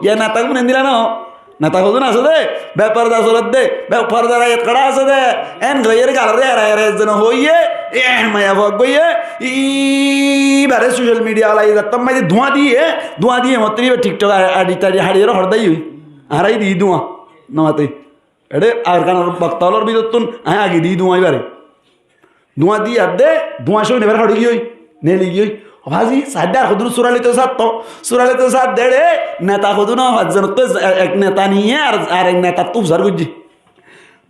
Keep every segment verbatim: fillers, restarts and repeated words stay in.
Yá neta gún endilla no. Neta hodún asé dé, beforda solédde, beforda raiyot hára asé dé, en goiyóre galoré era era ezzone hoiyé, eh, maiyafuwa goiyé, ibáre social media alai zattór maze duáñ diyé, duáñ diyé, mottí ibá TikTok a-, aidi taidi haçiyóre hordái ói. Añára di duáñ, no mate. Eçé Arkanor bokta ólor bútottún aññí age di duáñ ibáre. Duáñ diyé dé, duáñ cói ibár hoçé giyói, neli giyói. Ó bazi, saidde ar hodún sura loito saitto, sura loito saidde re, neta hodún ó fañs zonottú ek neta niyé ar, ar ek netattú fusár goijjé.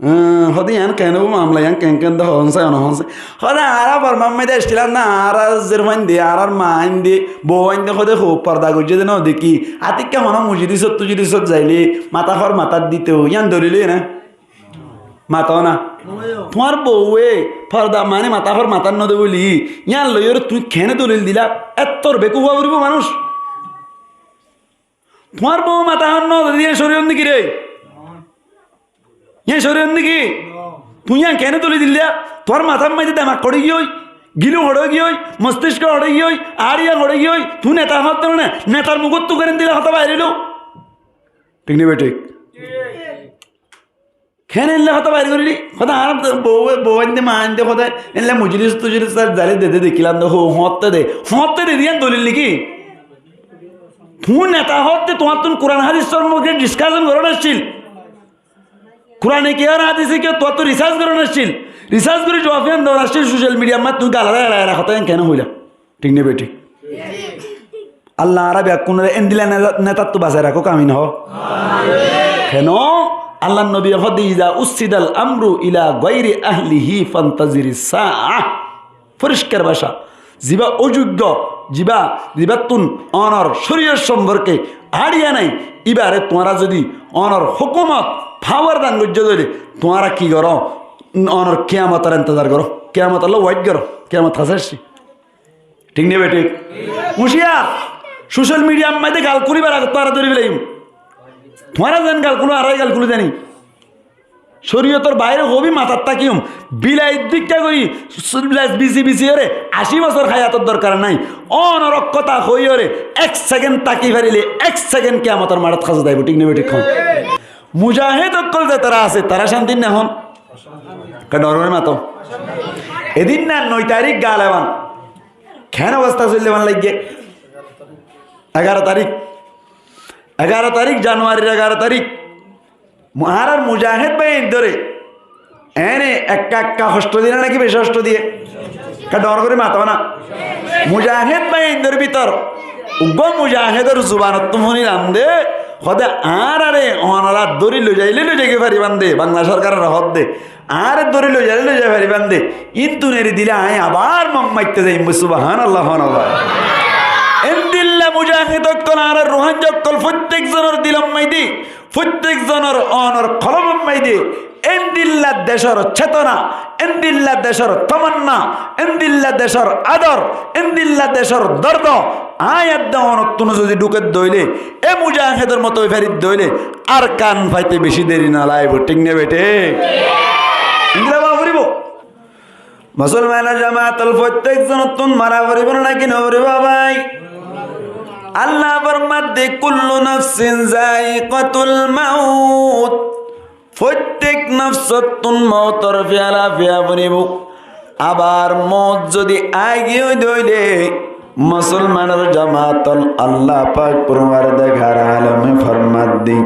Eñ, hóde yián keén óibo mamela, yián keén keén de hoón sai, ono hoón sai. Hóde añára Bormar maze accílam de, añárar zér fuain de, añárar maa ain de, bou ain de, hóde hoó forda goijjé de no dekí. Atikká hono mujlisot tujlisot zaile, matá hór matát dito, yián dolil óiye né? Mato na. Tuáñr bouwe forda mani matá hór matát no de buli, yián loiyóre tuñí keéne dolil dila? Ettór bekuf ówa foribo manúic. Tuáñr bou matá hór no de, yián córiyot niki re? Yián córiyot niki? Tuñí yián keéne dolil dila? Tuáñr matár maze demak hoçé giyói, gilú hoçé giyói, mostisko hoçé giyói, añáriya hoçé giyói, tuñí neta hór de no né, netar mukóttu keén dila hotá bair óilo? Thík né bethík? Keén endilla hotá bair goríli? Hotá añára bou, bou ain de, maa ain de, hotá endilla mujlis tujlis zaile dede dekílam de, hó, hoóñtte de, hoóñtte de, yián dolil niki? Tuñí neta hoóñtte tuáñttún Kuran hádisor muúntu discussion gorón accíl. Kurane ki ar hádise ki tuáñttú research gorón accíl. Research gorí juab yián deón accíl, social media r maze tuñí galoré era era hotá yián keén hoilá? Thík né bethík? Allah añára beggúnore endilla neta-, netattú basai rakók, amin hoó. Kiyá? Allar nobiye hoó de, "Iza ussidal amru ila gairi ahlihi fantaziris sa'a." Foriskar báca. Zibá ojoiggo, zibá, zibáttun onor córiyot somporke añáriya nái, íbare tuáñra zodi onor hókumot, power dan goijjó de óile, tuáñra ki goró? Onor kiyamotor entezar goró. Kiyamotolla wait goró. Kiyamot hañsé aiccé. Thík né bethík? Huciyar, social media r maze gal kúlibar age tuáñra dóri felaiyum. Tuáñra zeén gal kúlo, añára yó gal kúli zani. Córiyotor baire hobi matat tákiyum. Bilai dikká gorí, les bisi bisi óre, ací bosór hayator dorkar nái. Onor hotá hoiyóre, ek sekend táki farile, ek sekend kiyamotor maçot háza zaibo, thík né bethík hoón? Mujahid ókkol ze tará asé, tará cánti né hoón? Kiyá dhoñr gorí mato? Edin na noi tarík galeban. Keén obosta soille fán laiggé? Egaró tarík. Egaró tarík, januarir egaró tarík. Mu-, añárar mujahid bái ain dóre. Ene ekka ekka hoctho diye né náki beci hoctho diye? Kiyá dhoñr gorí mato na? Mujahid bái ain dóre bútore. Uggwá mujahidor zubanottú fúnilam de, hoó de añárare onora dóri loizaile loizai faribán de, Bangla sorkarore hoó de. Añáre dóri loizaile loizai faribán de. Íntun eri dile aññí abar mok maitto zaiyum, subhanallah, subhanallah. Endilla mujahid ókkol, añárar Ruáingga ókkol, fottek zonor dilor maze de, fottek zonor onor kolbor maze de endilla decor cetona, endilla decor tamanna, endilla decor ador, endilla decor dordo, aññí edde onottún zodi dhúke de óile, e mujahidor moto ói fari de óile, Arkan faite beci deri no laibo, thík né bethík? Endilla ówa foribo. Musolmanor jamaat ókkol, fottek zonottún mara foribo né náki no foribo bái? Allah formar de, "Kullu nafsin zaiqatul maut." Fottek nofsottún moutor fiyala fiya foribo. Abar mout zodi aigiyói de óile, musolmanor jamaat ókkol, Allah pak forwardigare alome formar de,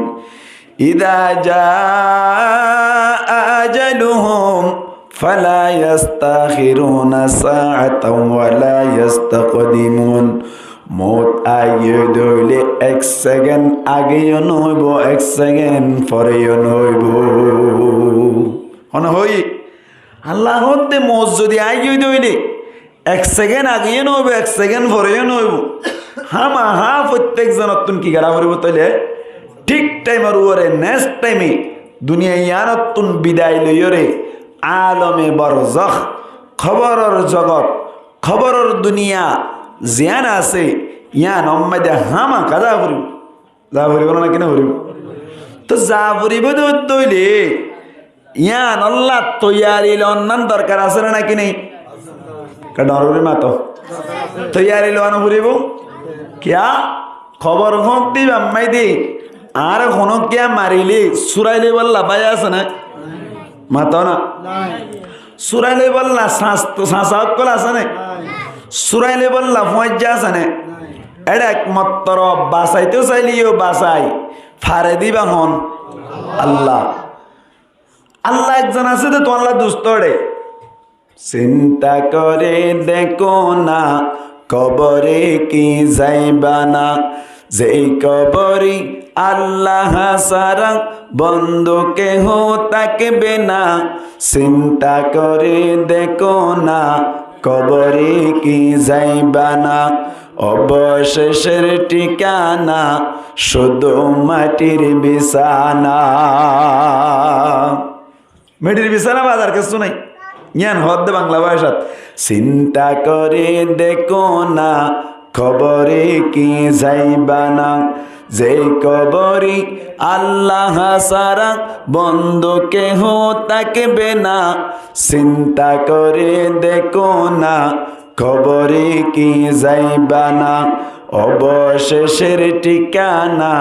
"Iza jaa ajaluhum fala yastakhiruna sa'atan wala yastaqdimun." Mout aigiyói de óile ek sekend ageyó no óibo, ek sekend foreyó no óibo. Hone hoói? Allah hoór de mout zodi aigiyói de óile, ek sekend ageyó no óibo, ek sekend foreyó no óibo. Hámaha fottek zonottún ki gora foribo tóile? Thík thaimor uore, next thaime, duniya yiánottún bidai loiyóre, alome borzok, koboror zogot, koboror duniya ziyán asé, yiánor maze hámaha za foribo. Za foribo né náki no foribo? Toh za foribo de óile, yiánolla toiyari loonnan dorkar asé né náki nái? Kiyá dhoñr gorí mato? Toiyari loon foribo. Kiyá? Kobor hoñtí bammáide, añáre honókkiya marilé, súrai loibólla bái asé né? Mató na. Súrai loibólla sas-, sasa ókkol asé né? Súrai loibólla fúañijja asé né? Éçe ekmottor basaitó sailé yó basai fare dé íba hon? Allah. Allah ekzon asé dé tuáñlla dustó éçe. Sinta gorí dekó na, kobore ki zaiba na. Zei kobori Allah sára bondu kehó tákbe na. Sinta gorí dekó na, kobore ki zaiba na. Obocecor thikana cúdu matir bisana. Matir bisana bad ar kessú nai. Yián hoódde Bangla bácat. Sinta gorí dekó na, kobore ki zaiba na. Zei kobori Allah sára bondu kehó tákbe na. Sinta gorí dekó na, kobore ki zaiba na. Obocecor thikana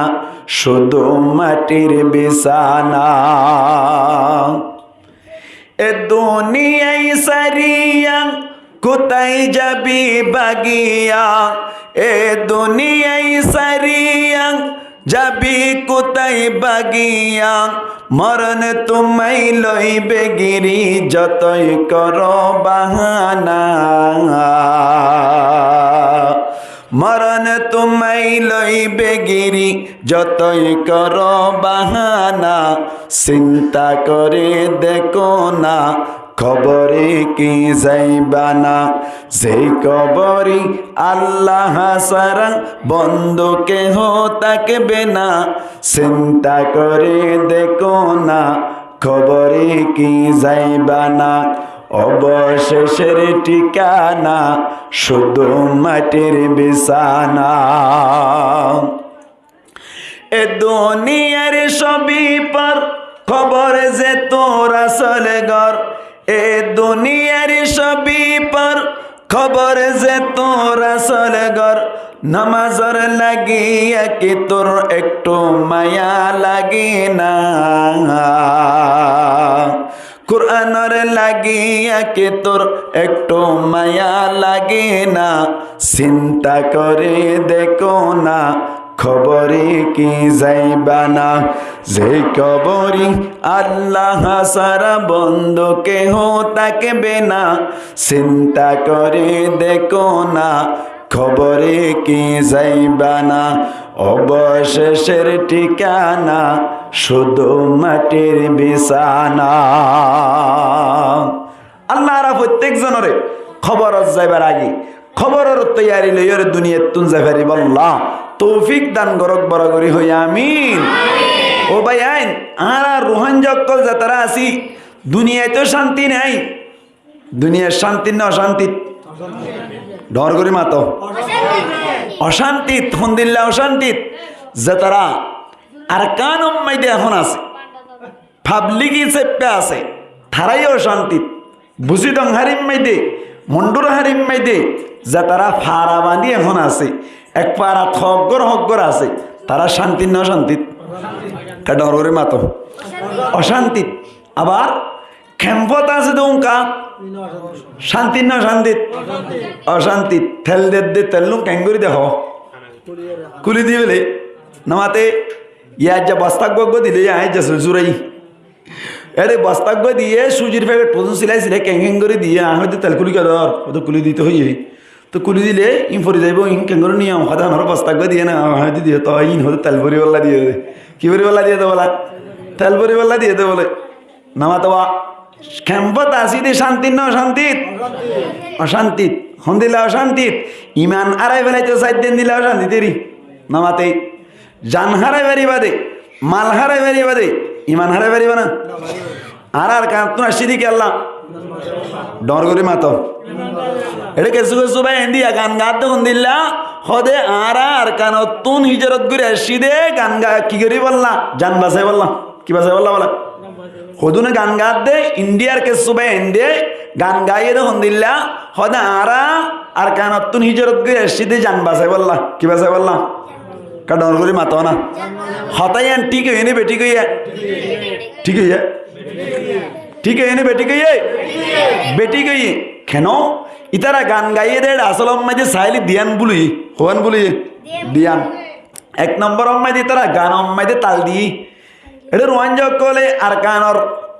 cúdu matir bisana. E duniyai sáriya kutái zabi bagiya? E duniyai sáriya zabi kutái bagiya? Moron tuáñi loibe giri zotoi goró bahana. Moron tuáñi loibe giri zotoi goró bahana. Sinta gorí dekó na, kobore ki zaiba na. Zei kobori Allah sára bondu kehó tákbe na. Sinta gorí dekó na, kobore ki zaiba na. Obocecor thikana cúdu matir bisana. E duniyar sóbi por, kobor ze tor asol gór. E duniyar sóbi por, kobor ze tor asol gór. Nomazor lagiya ki tor ektú maya lage na? Kuranor lagiya ki tor ektú maya lage na? Sinta gorí dekó na, kobore ki zaiba na. Zei kobori Allah sára bondu kehó tákbe na. Sinta gorí dekó na, kobore ki zaiba na. Obocecor thikana cúdu matir bisana. Allah añára fottek zonore koborot zaibar age koboror toiyari loiyore duniyattún zai faribálla toufik dan gorók, boro gorí hoi amin. Ó bái ain, añára Ruáingga ókkol zetará así, duniyait ó cánti nai. Duniyait cántit né ocántit? Dhoóñr gorí mato. Ocántit, hondilla ocántit? Zetará Arkanor maze ehón asé, pablik hísafe asé, tará yó ocántit. Busidong hárir maze, Mondur hárir maze, zetará fara bañdí ehón asé, ek farat hoggór hoggór asé, tará cántit né ocántit? Dhoóñr gorí mato. Ocántit. Abar kempot asé de uñká cántit né ocántit? Ocántit. Tel dedde, tellún keéngorí de hoó? Kúli dibálla. Nomaté, yá aijja bostággua dilé, yá aijja sói súrai. Ére bostággua diyé, súzir feketh fozon silai silai keéng keéng gorí diyé, aññí hoóidde tel kúli kiyá dór, hoódde kúli dito hoiyé. Toi kúli dilé, iín fori zaibóu, iín keéngorí niyom, hoódde añáre bostággua diyé ná, aññí hoóidde diyé, toi iín hoódde tel boribálla diyé dé. Ki boribálla diyé dé bóla? Tel boribálla diyé dé bóle. Nomaté wa, kempot así de cántit né ocántit? Ocántit. Hondilla ocántit? Iman árai felaito saidde endilla ocántit eri. Nomaté, zan hárai faribá de, mal hárai faribá de, iman hárai faribá ná? Añára Arkanottún aiccí de kiyólla? Dhoóñr gorí mato. Ére kessú kessú bái endilla gan gaádde hondilla, hoóde añára Arkanottún híjorot gorí aiccí de gan ga-, ki goríbolla? Zan basaibólla. Ki basaibólla bóla? Hodún gan gaádde, Indiyar kessú bái ainde gan gaáiye de hondilla, hoóde añára Arkanottún híjorot gorí aiccí de zan basaibólla. Ki basaibólla? Ká dhoóñr gorí mató na. Hotá yián thík óiye né bethík óiye? Thík óiye. Thík óiye né bethík óiye? Bethík óiye. Kiyá? Ítara gan gaiyé dé, asól ot maze sailé diyán búli, hoán búli, diyán. Ek nombor ot maze ítara gan ot maze tal diyé. Eçé Ruáingga ókkole Arkanor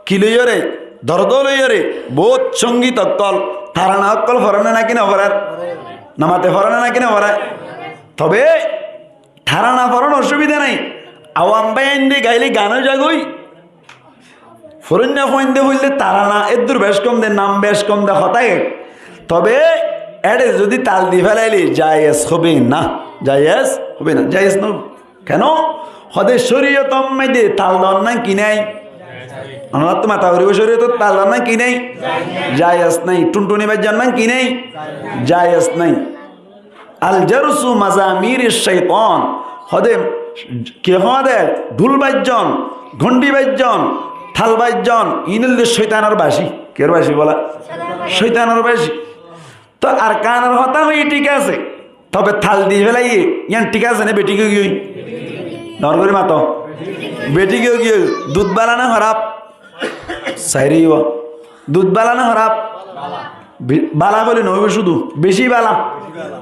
ki loiyóre, dordo loiyóre, bout songit ókkol, tarana ókkol forer né náki noforer? Namate forer né náki noforer? Tobe tarana foron osubida nai. Awam báiyainde gaile gan ói zagói. Foróinna fuainde foille tarana eddur bec kom de, nam bec kom de, hotá ek. Tobe eçe zodi tal di felaile jayez hobe na. Jayez hobe na. Jayez no. Keno? Hode córiyotor maze tal don nan ki nai? Onorattú mata foribo, córiyotor tal don nan ki nai? Jayez nai. Thuntuni baijjon nan ki nai? Jayez nai. Al jarsu mazamiri shaitan. Hode, ki hode, dhul baijjon, ghondi baijjon, tal baijjon, iín óilde cóitanor baci. Ker baci bola? Cóitanor baci. To Arkanor hotá hoiyé thík asé, tobe tal di felaiyé, yián thík asé né bethík ói giyói? Dhoóñr gorí mató. Bethík ói giyói. Dud bála né hóraf? Sairé óibo. Dud bála né hóraf? Be-, bála hoilé noóibo cúdu, beci bála.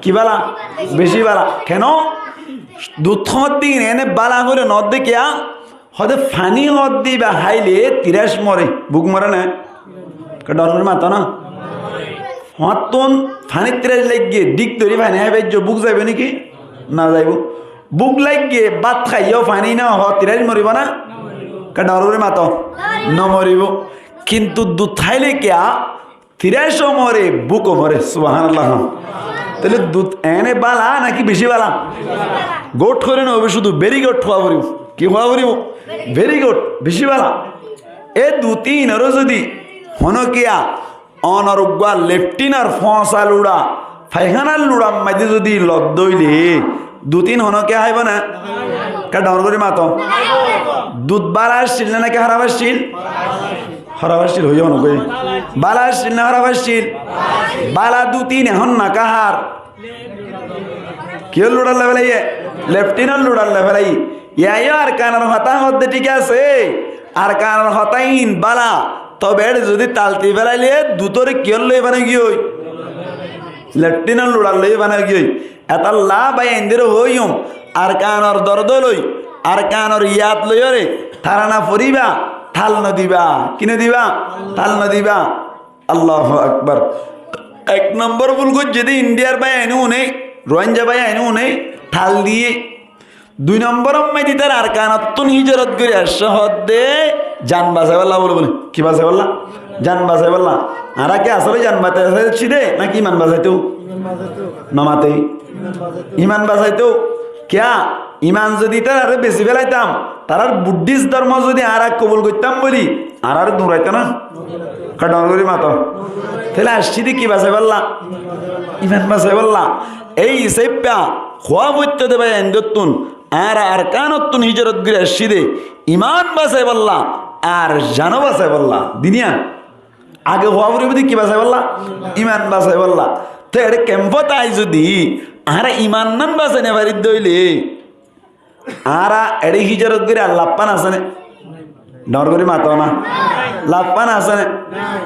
Ki bála? Beci bála. Keno? Dud hoódde ene bála hoilé noódde kiyá? Hode faní hoódde íba háile tirac more, búk more né? Ká dhoóñr gorí mató na. Hoáttun faní tirac laiggé, dhík dóri faní hái faijjó, búk zaibo né ki? No zaibo. Búk laiggé, bát háiyo faní no hó, tirac moribo na? Ká dhoóñr gorí mató. No moribo. Kintu dud háile kiyá? Tirac ó more, búk ó more. Subhanallah. Tóile dud ene bála náki beci bála? Good hoilé noóibo, cúdu very good hoó foribo. Ki hoó foribo? Very good, beci bála. E dud iínoré zodi honókiya onor uggwá leftinor foóñsa luça, faihánar luçar maze zodi loddé óile, dud iín honókiya háibo né? Ká dhoóñr gorí mató. Dud bála accíl né náki hóraf accíl? Hóraf accíl hoiyó honókiya. Bála accíl né hóraf accíl? Bála dud iín ehón no háar. Kiyór luçalla felaiyé? Leftinor luçalla felaiyé. Yíayo Arkanor hotá hoódde thík asé. Arkanor hotá iín bála. Tobe eçe zodi tal di felaile dudoré kiyólla ífan ói giyói? Leftinor luçalla ífan ói giyói. Etolla báiyaindóre hoóiyum, Arkanor dordo loi, Arkanor yad loiyóre tarana foriba, tal no diba. Ki no diba? Tal no diba. Allahu Akbar. Ek nombor búl goijjé dé Indiyar báiyaine, Ruáingga báiyaine, tal diyé. Dui nombor ot maze ítara Arkanottún híjorot gorí aiccé hoódde jan basaibálla bóli bóli. Ki basaibálla? Jan basaibálla. Añára ki asóle jan basaibálla aiccí dé, náki iman basaitóu? No mate. Iman basaitóu. Kiyá? Iman zodi ítararé besi félaitam, tarár Buddhist dórmo zodi añára kobul goittám bóli, añáráre duñraitó ná? Ká dhoóñr gorí mató. Tóile aiccí dé ki basaibálla? Iman basaibálla. Ei hísafe hoó foittó dé báiyaindóttun, añára Arkanottún híjorot gorí aiccí dé iman basaibálla, ar janó basaibálla. Diniya. Age hoó foribó dé ki basaibálla? Iman basaibálla. Te eçé kemfot ai zodi añára iman nán basai no faridde óile, añára eçé híjorot gorí ar lafán asé né? Dhoóñr gorí mató na. Lafán asé né?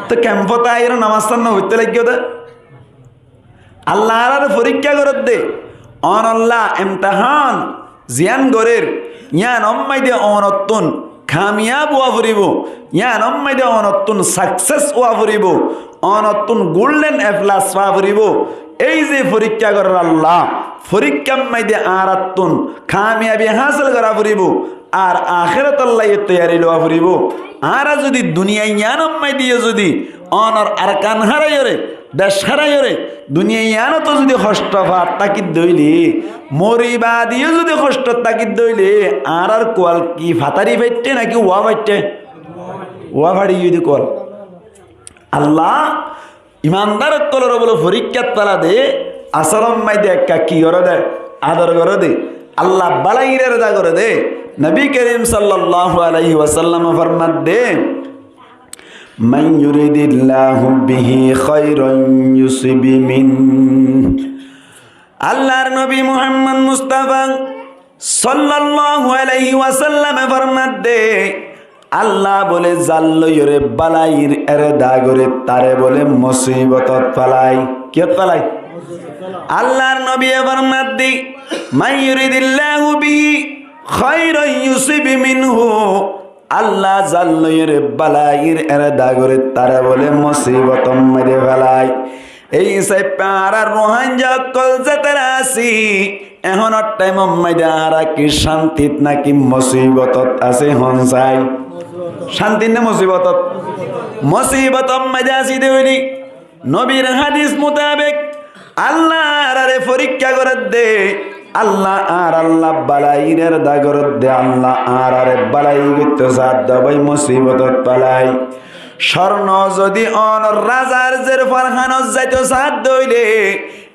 Te kemfot aiyóre nomás sán no foittó laiggó dé. Allah añáráre foríkka gorédde, onolla emtehán ziyán gorér, yían ommáide onottún kamiyab ówa foribó, yían ommáide onottún sakses ówa foribó, onottún golden A plus faa foribó. Éi ze foríkka gorér Allah, foríkka ommáide añáráttun kamiyabi hásil gorá foribó. Ar ahérator lái toiyari lowa foribó. Añára zodi duniyai yíanor máze diyó zodi onor Arkan háraiyóre, dec háraiyóre, duniyai yíanoto zodi hoctho fat tákidde óile, mori baade yó zodi hoctho tákidde óile, añárar kual ki fatari faitté náki uwa faitté? Uwa fari giyói de kual. Allah imandar ókkolor bóle foríkkat fela de, asolor máze de ekka ki goré de, ador goré de. Allah bálairé reda goré de. Nobi Kerim sallallahu alaihi wasallam formadde, "Man yuridillahu bihi khairan yusib min." Allar nobi Muhammad Mustafa Sollallahu alaihi wasallame formadde, Allah bóle zar loiyóre bálair ereda goré, tare bóle musibotot félai. Kiyót félai? Allar nobiye formadde, man yuridillahu bihi khairan yusib minhu. Allah zar loiyóre bálair ereda goré, tare bóle musibotor maze félai. Ei hísafe añára Ruáingga ókkol zetará así, ehónor thaimor maze añára ki cántit náki musibotot así hoón sai? Cántit né musibotot? Musibotor maze así de óile nobir hádis mutabek Allah añárare forikká gorédde, Allah añáralla bálair ereda gorédde, Allah añárare bálai goittó saádde bái musibotot félai. Córno zodi onor razar zer forhánot zaito saádde óile,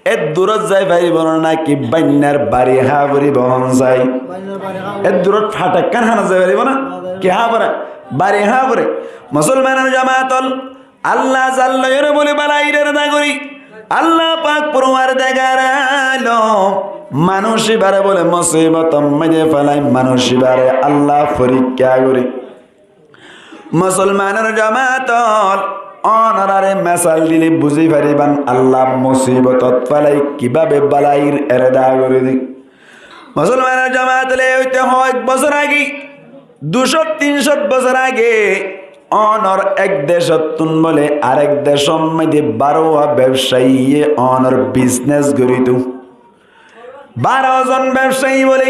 eddurót zai faribó né náki báinnar bari há foribó hoón sai? Eddurót fathak hán hánot zai faribó né? Ki há fore? Bari há fore. Musolmanor jamaat ol, Allah zar loiyóre bóle bálair ereda gorí, Allah pak forwardigare alom manúic ibare bóle musibotor maze félai, manúic ibare Allah forikká gorí. Musolmanor jamaat ol, onorare mesal dile buzí faribán Allah musibotot félai kibábe bálair ereda gorí de. Musolmanor jamaat ol, óite hoók bosór age, ducót tincót bosór age, onor ek decottún bóle arek decor maze barówa bebsaiye onor biznes gorító. Baró zon bebsai bóle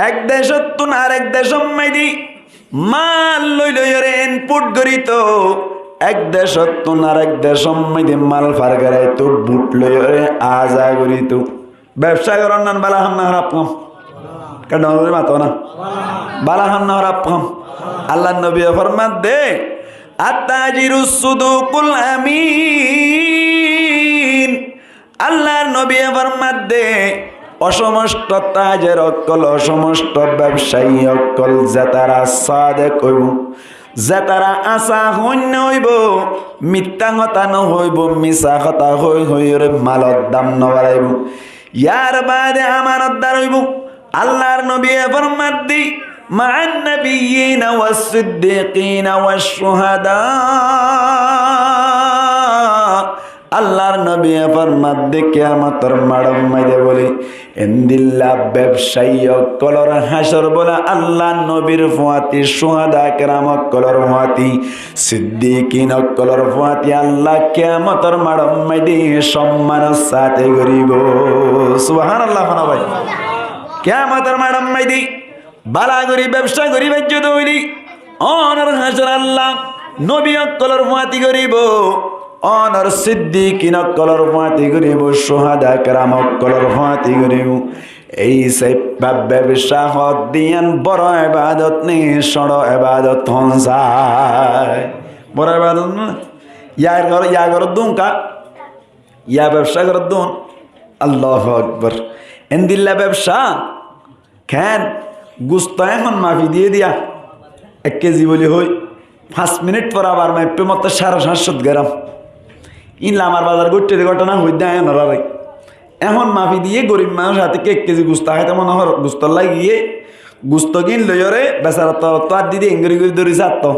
ek decottún arek decor maze mal loi loiyóre input gorító, ek decottún arek decor maze mal far goraitó, but loiyóre aza gorító. Bebsa goron nan bála ham né hóraf ham? Kiyá dóñr gorí mato na? Bála ham né hóraf ham? Allar nobiye formadde, "At-tajirus suduqul amin." Allar nobiye formadde, ó somosto tajer ókkol, ó somosto bebsai ókkol, zetará sodek óibo, zetará asá hoinna óibo, mittá hotá nohoibo, misá hotá hoi hoiyóre malor dam nobaraibó, yar baade amanotdar óibo, Allar nobiye formadde, "Ma'an nabiyyina was siddiqina wash shuhada." Allar nobiye formadde, kiyamotor maçor maze bóle endilla bebsai ókkolor hácor bóle Allar nobir fuáñti, shuhada keram ókkolor fuáñti, siddikin ókkolor fuáñti Allah kiyamotor maçor maze sommanor sáte goríbo. Subhanallah, hona bái. Kiyamotor maçor maze bála gorí bebsa gorí faijjó de óile, onor hácor Allah nobi ókkolor fuáñti goríbo, onor siddikin ókkolor fuáñti goríbo, shuhada keram ókkolor fuáñti goríbo. Ei saippá bebsa hoódde yián boro ebadot né, cóñço ebadot hon sai? Boro ebadot né? Yá gor-, yá goródde hon ká? Yá bebsa goródde hon? Allahu Akbar. Endilla bebsa keén? Gusto ehón mafi diyé diya, ek kezi bóli hoi, fañs minit fore abar maiffé mottó sáre háñt cót geram. Ín lamar bazar goittó de góthona hoiddé aññí onoráre. Ehón mafi diyé gorib manúic, áte ki ek kezi gusto háito mone hoór, gusto lagiyé, gusto gín loiyóre besarar torottú át di diyé, engori gori dóri sattó.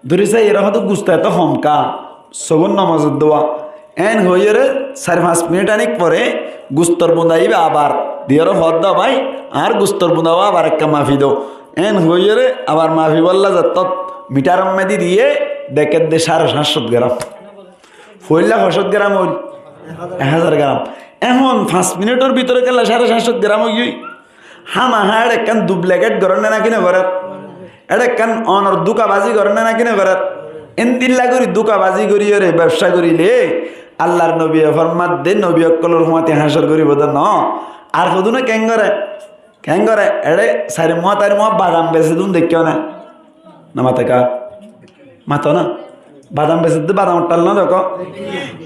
Dóri saiyóre hoódde gusto etó hom ká, sogór nomozor dua. Eén hoiyóre sair fañs minit aník fore gustor bunda íba abar diyóre hoódde bái, añár gustor bunda abar ekka mafi do. Eén hoiyóre abar mafibolla zettót mitaror maze diyé, dekédde sáre háñt cót geram. Foóila hó cót geram óil? Ek házar geram. Ehón fañs minitor bútore kiyólla sáre háñt cót geram óigiyoi? Hámahá eçé ekkán dublikét gorér né náki nogorér? Eçé ekkán onor dúkabazi gorér né náki nogorér? Endilla gorí dúkabazi goríyore bebsa goríle Allar nobiye formadde nobi ókkolor fuáñti hácor goríbo de noó. Ar hodúne keén goré? Keén goré? Eçé sair muá tair muá badam bese dún deikkó né? Nomato ká? Mato na? Badam bese dé, badamor thal no dekó?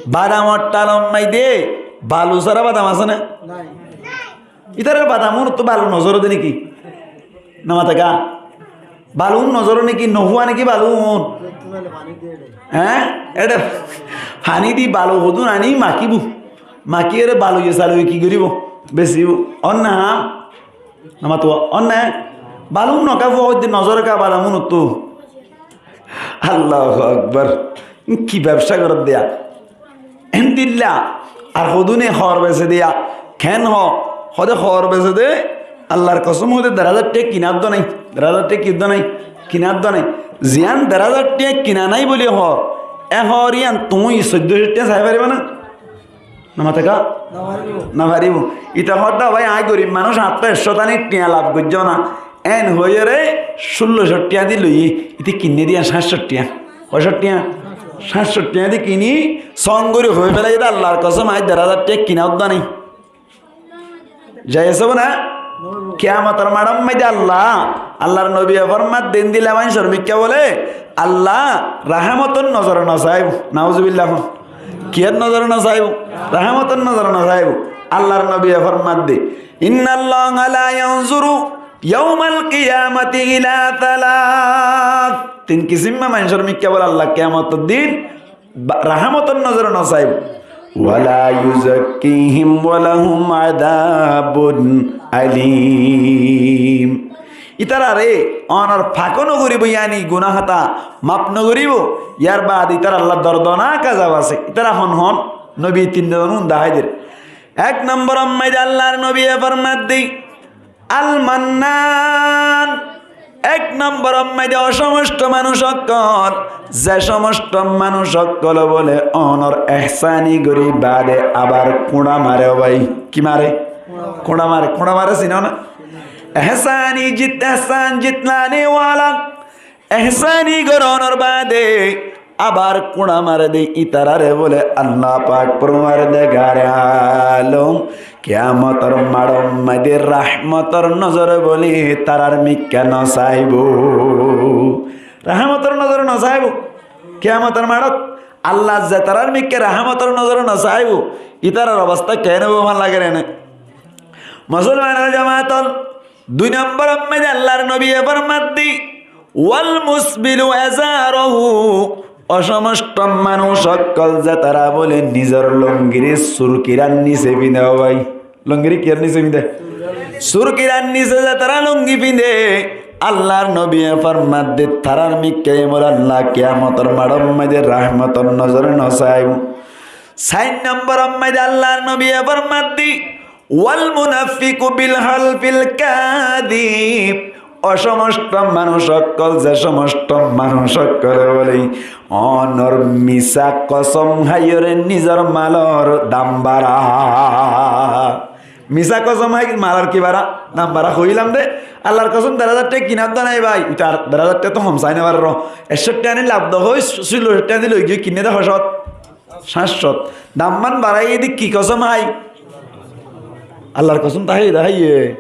Badamor thalor maze balu sára badam asé né? Ítara badam únottú balu nozoré dé néki? Nomato ká? Balu ún nozoré néki? Nofúa néki balu ún? Eé? Eçé faní di balu hodún aní makíbo. Makíyore baluye saluye ki goríbo? Besíbo. Ónnaha Nomatuwa, onne balum noka fua hoidde nozor ka badam unuttu. Allahu Akbar. Ki bebsa gorer diya. Endilla ar hodune hor bese diya. Ken ho? Hode hor bese de. Allar kosom hode der hazar tiya kinar do nai. Der hazar tiya ki do nai? Kinar do nai. Ziyan der hazar tiya kina nai buli hor. E hor iyan tui soiddo cót tiya sai fariba na? Nomate ka? Nofaribo. Nofaribo. Ita hoódde, "Bái, añí gorib manúic, añáttu ekcót aní thiañ laf goijjó na." Eén hoiyóre cúllo cót thiañ di loiyé. Ite kinné de yián cáñt cót thiañ. Hoi cót thiañ? Cáñt cót thiañ di kiní, song gorí hoi félaiye de, Allar kosóm, añí der házar thiañ kiná uddá nái. Zai asé bou na? Kiyamotor maçor maze Allah, Allar nobiye formadde, endilla maincór mikká bóle, Allah rahámotor nozore no saibou. Nauzubillah. Kiyór nozore no saibou? Rahámotor nozore no saibou. Allar nobiye formadde, "Innallaha la yanzuru yaumal kiyamati ila thalas." Tin kisimma maincór mikká bóle Allah kiyamotor din ba-, rahámotor nozore no saibou. "Wala yuzakkihim walahum adabun alim." Ítarare onor fak ó no goríbou, yáni guná hátá maf no goríbou. Yárbaade ítaralla dordonak azab asé. Ítara hon hon? Nobiye tin zon dahái der. Ek nombor ot maze Allar nobiye formadde, Al Mannan, ek nombor ot maze ó somostó manúic ókkol, ze somostó manúic ókkole bóle onor ehsáni gorí baade abar kuñça mare, ó bái. Ki mare? Kuñça mare. Kuñça mare sino na? Ehsáni jit-, ehsán jitlane wala. Ehsáni gorónor baade abar kuñça mare de, ítarare bóle Allah pak forwardegare alom kiyamotor maçor maze rahámotor nozore bóle tarar mikká no saibou. Rahámotor nozore no saibou. Kiyamotor maçot Allah ze tarar mikká rahámotor nozore no saibou, ítarar obosta keén óibo, fán lager ene? Musolmanor jamaat ol, dui nombor ot maze Allar nobiye formadde, "Wal musbilu izarahu." Ó somostó manúic ókkol ze tara bóle nizor longire surkirar nise finde, ó bái. Longire kiyór nise finde? Surkirar nise ze tara longi finde, Allar nobiye formadde tarar mikká bóle Allah kiyamotor maçor maze rahámotor nozore no saibou. Sair nombor ot maze Allar nobiye formadde, "Wal munaffiqu bil halfil kadib." Ó somostó manúic ókkol, ze somostó manúic ókkole bóle onor misá kosom háiyore nizor malor dam bara. Misá kosom hái malor ki bara? Dam bara. Hoilam de, Allar kosom der házar thiañ kinar do nái bái. Ítar der házar thiañ to hom sai no farer. Ekcót thiañ aní laf do hoi, cúllo cót thiañ di loi giyé kinné de hoi cót. Cáñt cót. Damman baraiye de ki kosom hái? Allar kosom to hái de háiye.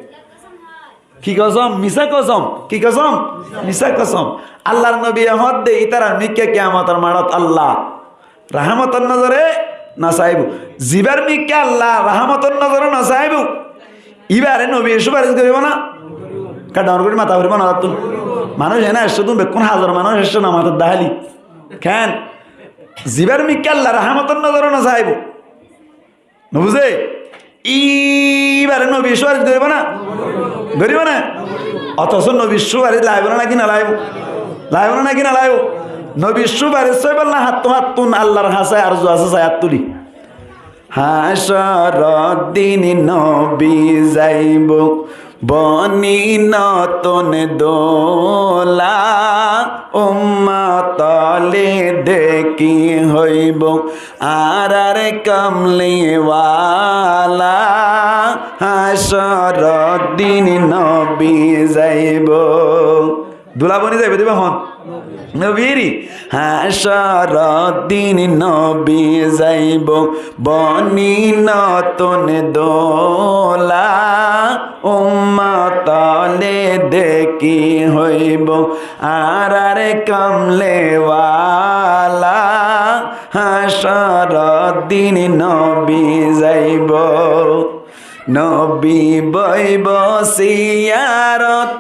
Ki kosom? Misá kosom. Ki kosom? Misá kosom. Allar nobiye hoódde ítarar mikká kiyamotor maçot Allah rahámotor nozore no saibou. Zibar mikká Allah rahámotor nozore no saibou, íbare nobiye cúfaric goríbou na? Ka dhoóñr gorí mata foribóu na tattún? Manúic ene ekcót tún bekkún házar manúic ekcót no matar de háli. Keén? Zibar mikká Allah rahámotor nozore no saibou. No buzé? Íbare nobiye cúfaric goríbou na? Goríbou na? Otoco nobiye cúfaric laibóu na náki no laibóu? Laibóu na náki no laibóu? Nobiye cúfaric saibolla hattú hattún Allar hañsé arzu asé sai hát tuli. Hácoror din nobi zaibou boni notun dula, ummotole deki hoibou añárar Kamliwala. Hácoror din nobi zaibou. Dula boni zaibou de íba hon? Nobir. Hácoror din nobi zaibou boni notun dula, ummotole deki hoibou añárar Kamliwala. Hácoror din nobi zaibou. Nobi boibou siyarot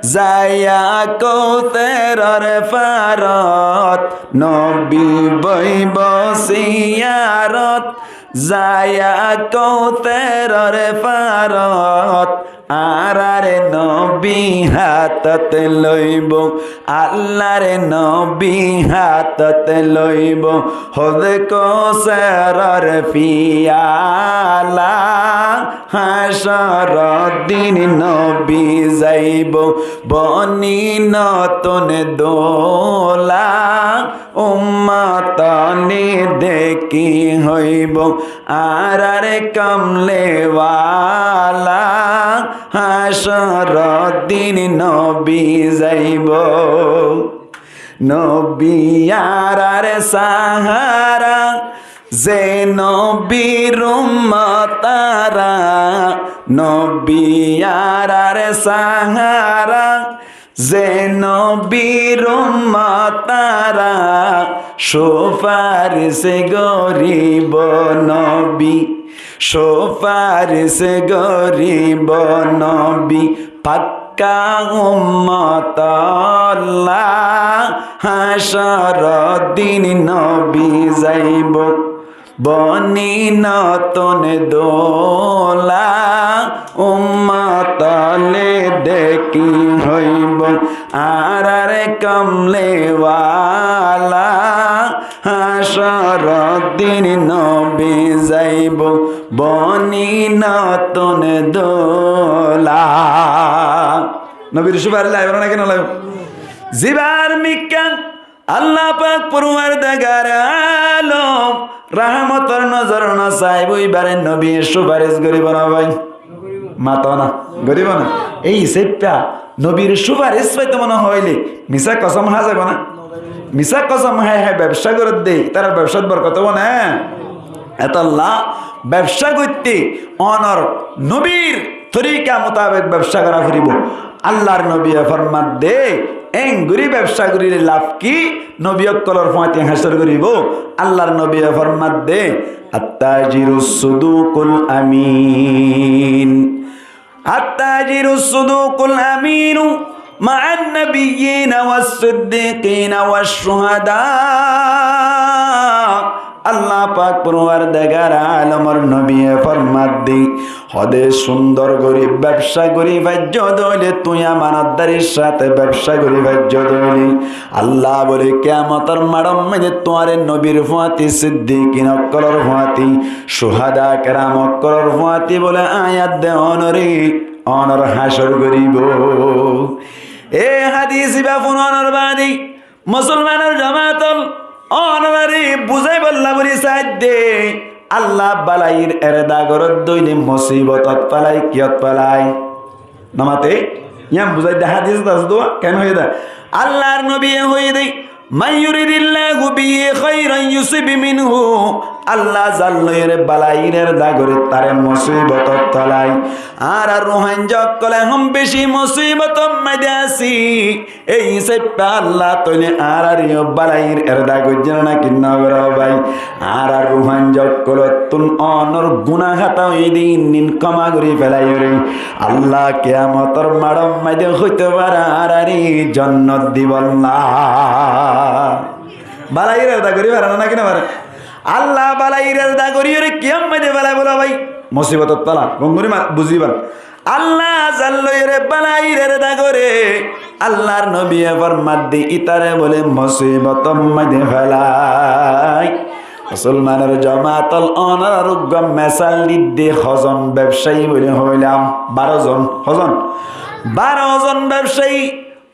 zaiya Kouseror farot. Nobi boibou siyarot zaiya Kouseror farot. añárar nobi hátot loibó, Allar nobi hátot loibó, hóde Kóusaror fiyala. Hácoror din nobi zaibó boni notun dola, ummot ókkole deki hoibó, añárar Komlewala, hácoror din nobi zaibó. Nobi añárar sahara, ze nobir ummot añára, nobi añárar sahara, ze nobir ummot añára, sufaris goribó nobi, sufaris goribó nobi, pakka ummot olla, hácoror din nobi zaibó. Boni notun dola, ummot ókkole deki hoibó, añárar Komlewala, hácoror din nobi zaibó, boni notun dola. Nobir sufaris laibo né ki no laibo? Zibar mikká Allah pak forwardigare alom rahámotor nozore no saibó, ibare nobiye sufaris goribó né bái? Mato na, goribó né? Ei hísafe nobir sufaris faito mone hoile misá kosom há zaibo né? Misá kosom hái hái bebsa gorer de, ítarar bebsat borkot óibo né? Etolla bebsa goitté onor nobir torika mutabek bebsa gora foribó. Allar nobiye formar de, engori bebsa gorile laf ki? Nobi ókkolor fúañti hácor goribó. Allar nobiye formar de, التاجر الصدوق الأمين. التاجر الصدوق الأمين مع النبيين والصديقين والشهداء. Allah pak forwardigare alomor nobiye formar de, hóde cúndor gori bebsa gori faijjó de óile, tuñí amanatdarir sáte bebsa gori faijjó de óile, Allah bole, kiyamotor maçor maze tuáñre nobir fúañti, siddikin ókkolor fúañti, cuhada keram ókkolor fúañti bole aññí de onore, onor hácor goribó. E hádis ibá funonor baade musolmanor jomaat ókkol, onorare buzáibolla buli saidde, Allah balair erada gorer de óile musibotot felai, kiyót felai? No mate? Yián buzái de hádisot asé de, keén hoiyé de? Allar nobiye hoiyé de, من يرد الله به خيرا يصب منه. Allah zar loiyóre balair erada gore tare musibotot felai. Añárar Ruáingga ókkol ehón beci musibotor maze así. Ei hísafe Allah tóile añárareyó balair erada goijjé né ki no goré bái? Añárar Ruáingga ókkolottún onor guná hátá óiye de innin kóma gorí felaiyóre, Allah kiyamotor maçor maze hoito fare añárare jonnot dibolla. Balair erada gorí fare né ki no fare? Allah balair erada goríyóre kiyór maze felaibo bái? Musibotot fela. Gom gorí ma-, buzíba. Allah zar loiyóre balair erada gore, Allar nobiye formar de ítare bole musibotor maze felai. Musolmanor jomaat ókkol, onorare uggwá mesal didde, hozon bebsayi buli hoilam? Baro zon. Hozon? Baro zon bebsayi.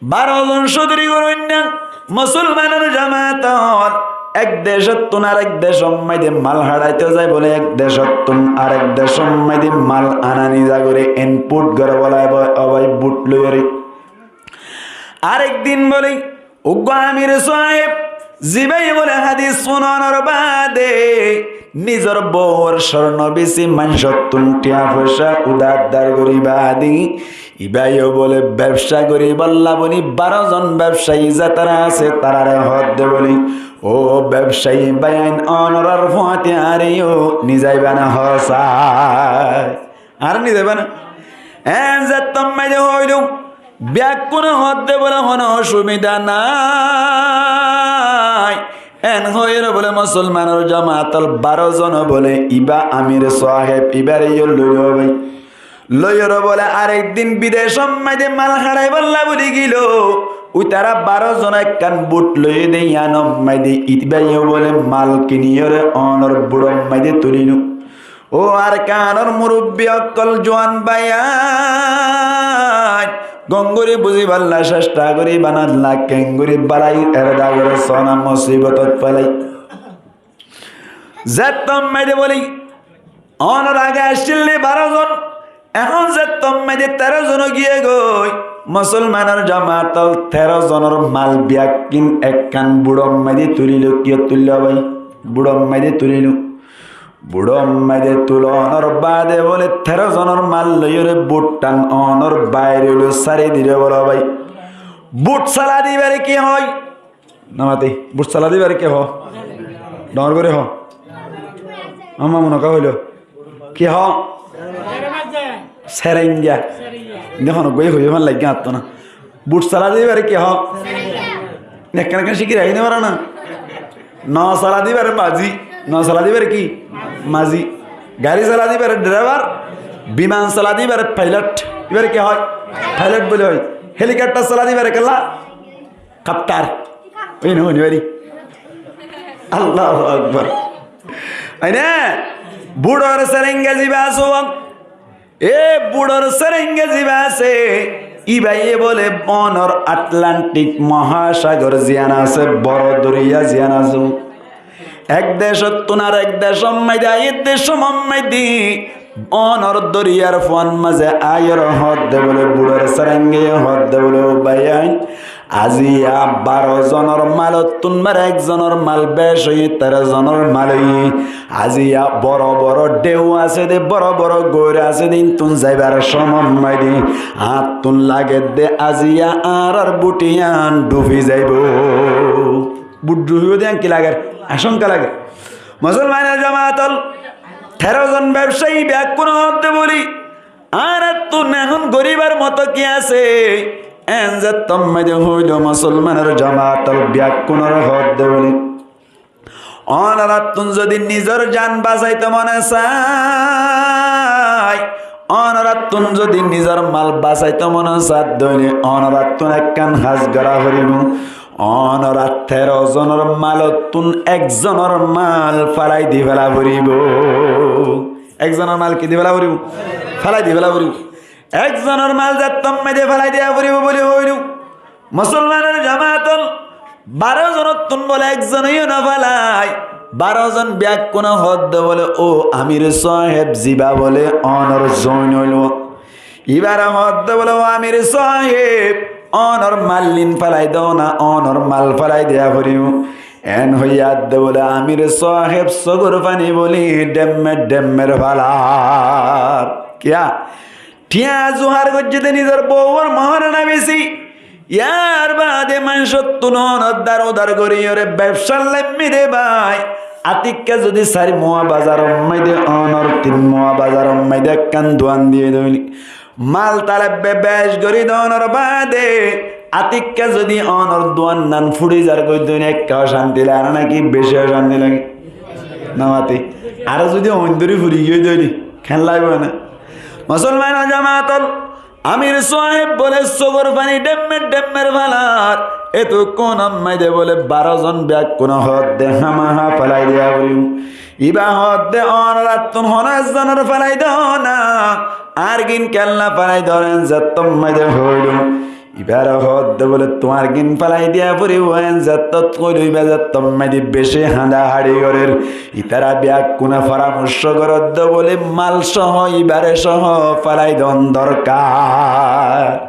Baro zon códori goróinna, musolmanor jomaat ókkol, ek decottún arek decor maze mal haçaito zai bóle, ek decottún arek decor maze mal ana niza goré, input goré bóle, ói, ói, but loiyóre. Arek din bóle, uggwá amir sáheb, zibáye bóle hádis fúnonor baade nizor bouwor córno beci, maincóttun thiañ foicá udaddar gorí baade, ibáyó bóle bebsa goríbolla bóli baro zon bebsayi zetará asé, tarare hoódde bóli, "Ó bebsayi báiyain, onorár fúañti añáreyó nizaibá né hoó sai? Añáre nizaibá né?" Eén zettót maze hoóilo, bekkúne hoódde bóle, "Honó ocubida nái." Eén hoiyóre bóle musolmanor jomaat ókkol baro zone bóle, "Ibá amir sáheb, ibáreyó loiyó bái." loiyóre bóle arek din bidecót maze mal haçaibólla buli giyói. Ítara baró zone ekkán bút loiyé de, yíanot maze ibáye bóle mal kiniyóre ónor búçot maze tulílou. Ó Arkanor murubbi ókkol, juwan báiyain, gom gorí buzíbolla cectha goríba, Allah keéngorí bálai erda goré, sóna musibotot félai. Zettót maze bóli, ónor age accíl de baró zon, ehón zettót maze teró zon giyé goi. Musolmanor jamaat ól, teró zonor mal biyakkín ekkán búçot maze tulílou. Kiyót tullé bái? Búçot maze tulílou. Búçot maze tulonor baade bóle teró zonor mal loiyóre búttan ónor báire loi sári dilé bóle bái. Bút sala de ibáre ki hoó? Namati, bút sala de ibáre ki hoó? Dóñr gorí hoó. Amma mone hoó ki hoó? Serenga. Inde hono goi hoiye fán laiggé añáttu na. Bút sala de ibáre ki hoó? Ekkán ekkán cíki raikí no faro na. No sala de ibáre mazi. No sala de ibáre ki? Mazi. Gari sala de ibáre driver. Biman sala de ibáre pilot. Ibáre ki hoó? Pilot buli hoó. Helicopter sala de ibáre kiyólla? Kaptar. Ói no, ói no, ói no. Allahu Akbar. Ói no? Búçor serenga ziba asé. E búçor serenga ziba asé, ibáye bóle ónor Atlantik mohasagor ziyán asé, boro doriya ziyán asé. Ek decóttun arek decót maze aiyér de cómot maze ónor doriyar fuan maze aiyóre hoódde bóle, búçor serengaye hoódde bóle, ó báiyain, aziya baró zonor malottún bar ek zonor mal bec óiye, teró zonor mal óiye. Aziya boro boro dheu asé de, boro boro goir asé de, íntun zaibar cómot maze añáttun lager de aziya añárar bút yián dhufi zaibou. Bút dhufibóu de yián ki lager? Acóngka lager. Musolmanor jamaat ól, teró zon bebsayi beggúne hoódde bóli, añárattún ehón goríbar moto ki asé? Eén zettót maze hoóilo, musolmanor jamaat ól, beggúnore hoódde bóli, ónorattún zodi nizor jan basaito mone sai, ónorattún zodi nizor mal basaito mone sai de óile, ónorattún ekkán ham gora foribóu. Ónora teró zonor malottún ek zonor mal félai di féla foribóu. Ek zonor mal ki di féla foribóu? Félai di féla foribóu. Ek zonor mal zettót maze félai diya foribóu bóli hoóilo. Musolmanor jamaat ól, baró zonottún bóle ek zone yó no félai. Baró zon beggúne hoódde bóle, ó amir sáheb, ziba bóle ónor zoin óilo. Ibáre hoódde bóle, ó amir sáheb, ónor mallín félai dóna, ónor mal félai diya foribóu. Eén hoiyé de bóle amir sáheb sógor faní bóli dhemmer dhemmer félar. Kiyá? Thiañ zuhár goijjé de nizor bouwor mohór na beci. Yár baade maincóttun ónor dar udar goríyore bebsát laimmé de bái. Atikká zodi sair muá bazaror maze, ónor tin muá bazaror maze ekkán duan diyé de óile, mal talebbe bec gorí de ónor baade, atikká zodi ónor duan nan fúçi zar goi de óile, ekká ocanti lage na náki beci ocanti lage? Namati. Ar zodi oin dóri fúri giyói de óile, keén laibo na? Musolmanor jamaat ól, amir sáheb bóle sógor faní dhemmer dhemmer félar. Etukkúnor maze bóle baró zon beggúne hoódde hámaha félai diya foribóu. Ibá hoódde ónorattún honó ek zonor félai dóna, añárgín kiyólla félai dór, eén zettót maze hoóilo. Ibáre hoódde bóle tuáñrgín félai diya foribóu, eén zettót hoóilo, ibá zettót maze beci hañdahañdi gorér. Ítara beggúne foramorcó gorér de bóle mal sóho ibáre sóho félai don dorkar.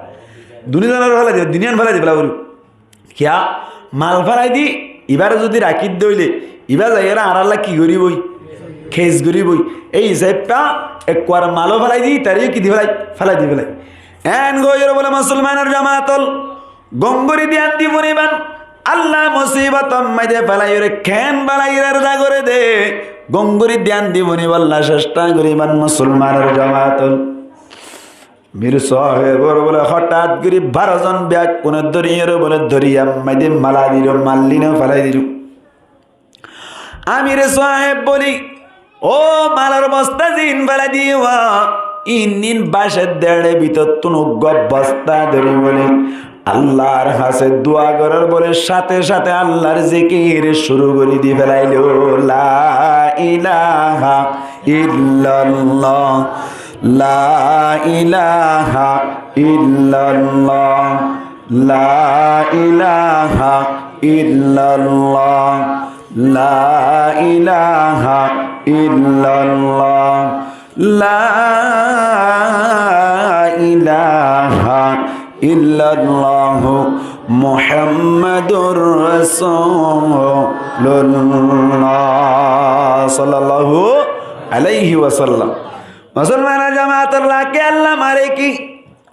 Duní zonor félai di, duníyan félai di féla foribóu. Kiyá? Mal félai di, ibáre zodi rakí de óile, ibá zaiyóre añárlla ki goríboi? Kes goríboi. Ei hísafe ekkuar maló félai di, ítareyó ki di félai? Félai di félai. Eén goríyore bóle musolmanor jamaat ól, gom gorí dián di foriban. Allah musibotor maze félaiyóre keén bálai erda goré de, gom gorí dián di foribolla cestha goríban musolmanor jamaat ól. Amir sáhebor bóle hotát gorí baró zon beggúne dóriyoré bóle doriyar maze mala dilo, mallín félai dilo. Amir sáheb bóli, ó malor bosta zin félai diyé wa, Ín ín bácer deçe bútottún uggúa bostá dóri bóle Allar hañsé dua gorér bóle, sáte sáte Allar zikir cúru gorí di félailo. La ilaha illallah, la ilaha illallah, la ilaha illallah, la ilaha illallah. La ilaha illallah Muhammadur Rasulullah sallallahu alaihi wasallam. Musolmanor jamaat, Allah ke Allah mare ki?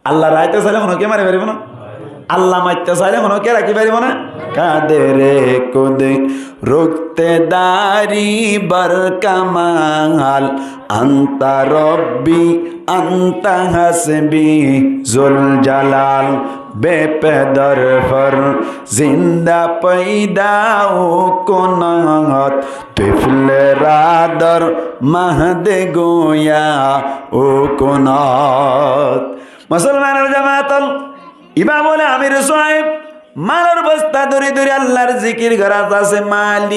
Allah raite saile hono ke mari faribó na? Allah maite saile hono ke raki faribó na? Kadere kude rukte dari barkamal, anta Rabbi anta hasbi zul jalal, bepedar far zinda paida ukunat, tifle radar mahde goya ukunat. Musolmanor jamaat ol, ibá bóle Amir Sáheb, malor bostá dóri dóri Allar zikir gorát asé, Malik,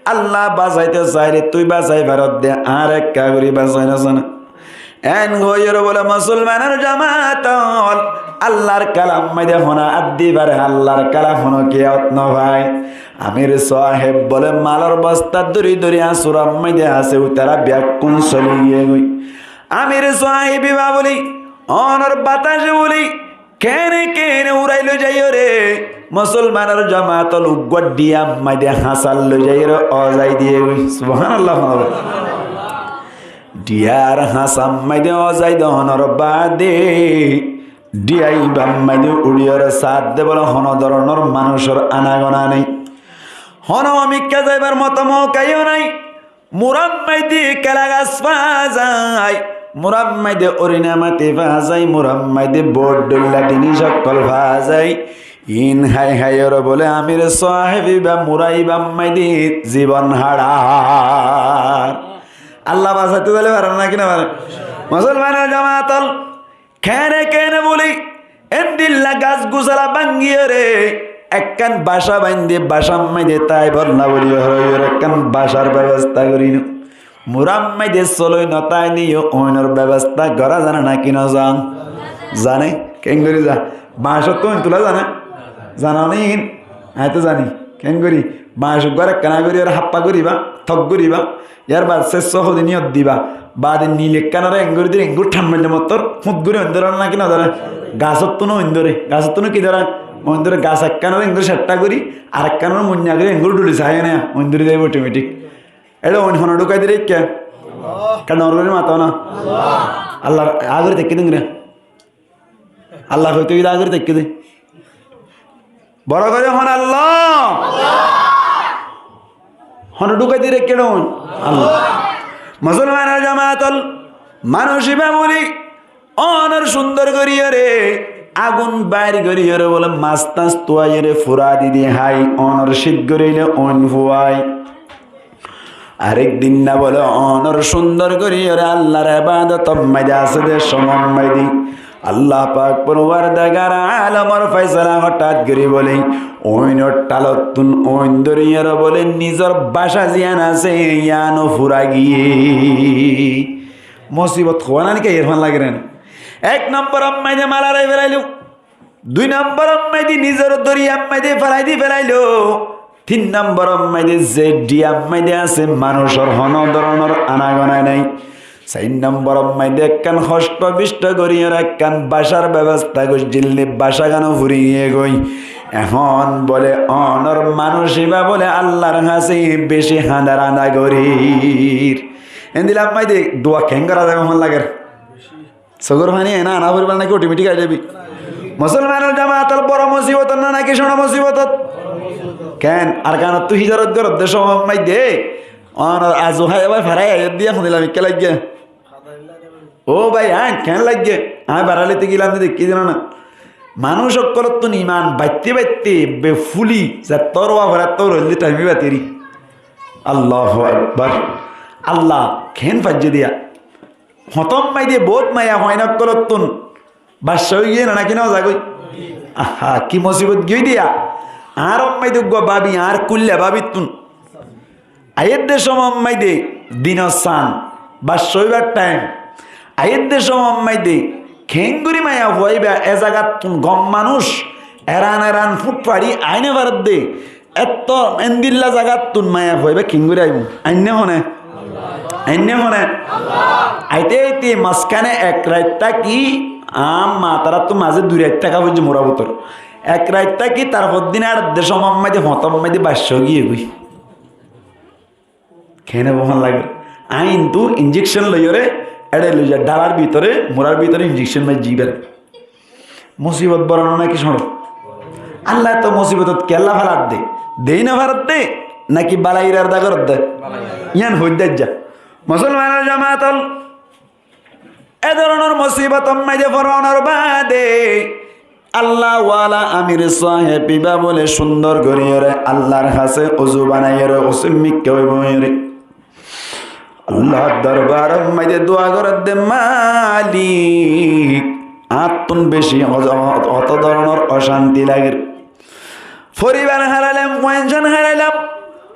Allah basaite saile tui basai farot de, añáre ekká gorí basai no sá na. Eén hoiyóre bóle musolmanor jamaat ol, Allar kalam maide hone át di fare, Allar kalam hone kiyót no fai. Amir Sáheb bóle malor bostá dóri dóri asura maide asé, uitará beggún soli giyé goi. Amir Sáheb ibá bóli, onor batace bóli, kene kene urai loi zaiyóre, musolmanor jamaat ol, uggúa dhiyar maide hasar loi zaiyóre ozai diye goi. Subhanallah. Dhiyar hasar maide ozai de onor bade, dhiya ibár maide uçiyóre sádde bóle hono dóronor manúcor anagona nai. Hono mikká zaibar moto mouka yó nai. Murar maide kela gas fa zai, murar maide orina mati fa zai, murar maide bor dhoilla jinis okkol fa zai. Iín hái háiyore bóle Amir Sáheb ibá mura ibár maide zibon háçar. Allah basaito saile fare né ki no fare? Musolmanor jamaat ol, kene kene bóli, endilla gas gusala bángiyore ekkán bacá bainde, bacár maide táibor na bóli hoiyore ekkán bacár bebosta gorí no. Murar maide soloi no táile yó oinor bebosta gorá zane né ki no zane? Zane. Keéngorí za? Bañcottú oin tula zane? Zane né iín? Aññí to zani. Keéngorí? Bañc uggúare ekkán gorí ar háppa goríba, tok goríba. Yar baade sessó hodi niyot diba. Baade nil ekkánore engori dile engur than maille mottor fut gorí oin dóre né ki no dóre? Gasottún oin dóre. Gasottún ki dóre? Oin dóre. Gas ekkánore engur ceththa gorí, ar ekkánore muinna gorí engur dhuli saiyé né, oin dóri zaibo otometik. Eçe oin hone dhúkai dile ekká? Kiyá dóñr gorí mato na? Allar agori tekki dingre. Allah hoito gile agori tekki de. Boro gorí hon Allah. Hone dhúkai di raikké de hon Allah. Musolmanor jamaat ol, manúic ibá bóli onor cúndor goríyore agun bair goríyore bóle mas tas tuaiyore fura di di hái, onor cít goríle oin fuai. Arek din na bóle onor cúndor goríyore Allar ebadot maide asé de cómot maide Allah pak Porwardegar alomor faisala hotát gorí bóle oinor thalottún oin dóriyoré bóle nizor bacá ziyán asé yíano fura giyé. Mosibot hoóna niki? Erfán lagé né? Ek nombor ot maide mal árai felailó. Dui nombor ot maide nizor doriya maide felai di felailó. Tin nombor ot maide ze dhiya maide asé manúcor honó dóronor anagona nai. Sair nombor ot maide ekkán hoctho bictho goríyore ekkán bacár bebosta goijjíl de, bacá gán furi giyé goi. Ehón bóle onor manúic ibá bóle Allar hañsé beci hañda rañda gorír. Endilla maide dua keén gorá zaibo hon lager? Sogor faní ena ana foribo naki otometik ai zaibo? Musolmanor jamaat ol, boro mosibot ot na naki cóñço mosibot ot? Keén? Arkanot tú hízarot goródde cómot maide onor azu hái bái farai aiyér de yían hondilla mikká laiggé? Ó bái, aññí keén laiggé? Aññí baralite gilam de, dekkí de no na. Manúic ókkolóttun iman baitte baitte be fuli zettór wa forattór óilde thaimi bateri. Allahu Akbar. Allah keén faijjé diya. Hotómmaide boóut maiyafuain ókkolóttun baccá óigiyé né náki nozagói? Aha, ki mosibot giyói diya. Añár ommaide uggúa bábi, añár kúilla bábittun. Aiyédde cómot maide dinor san, baccá óibar thaim. Aiyédde cómot maide keéngorí maiyafua íba e zagattun gom manúic eran eran fúth façí aái nofaredde. Ettó endilla zagattun maiyafua íba keéngorí aibóu? Ainné hone? Ainné hone? Aite aite mazkáne ek rait táki, añár matarattú mazé dui rait táka foijjé murá bútore. Ek rait táki, tarfor din añár edde cómot maide, foñtóm maide baccá óigiyé goi. Keéne bohón lage? Aññí kintu injekcon loiyóre, eçe loiya dhálar bútore, murár bútore injekcon maijjé íbar. Musibot boro né náki cóñço? Allah to musibotot kiyólla félar de? Deéi nofaredde náki bálai iráda gorédde? Yían hoóidde aijja. Musolmanor jamaat ol, e dóronor musibotor maze foronor baade Allah wala amir sáheb íba bóle cúndor goríyoré Allar hañsé uzu banaiyóre, uzu mikká óibo hoiyóre Allar dorbaror maze dua gorédde, Malik, añáttun beci hot-, hot-, hoto dóronor ocánti lager. Foribar hárailám, fuain cán hárailám,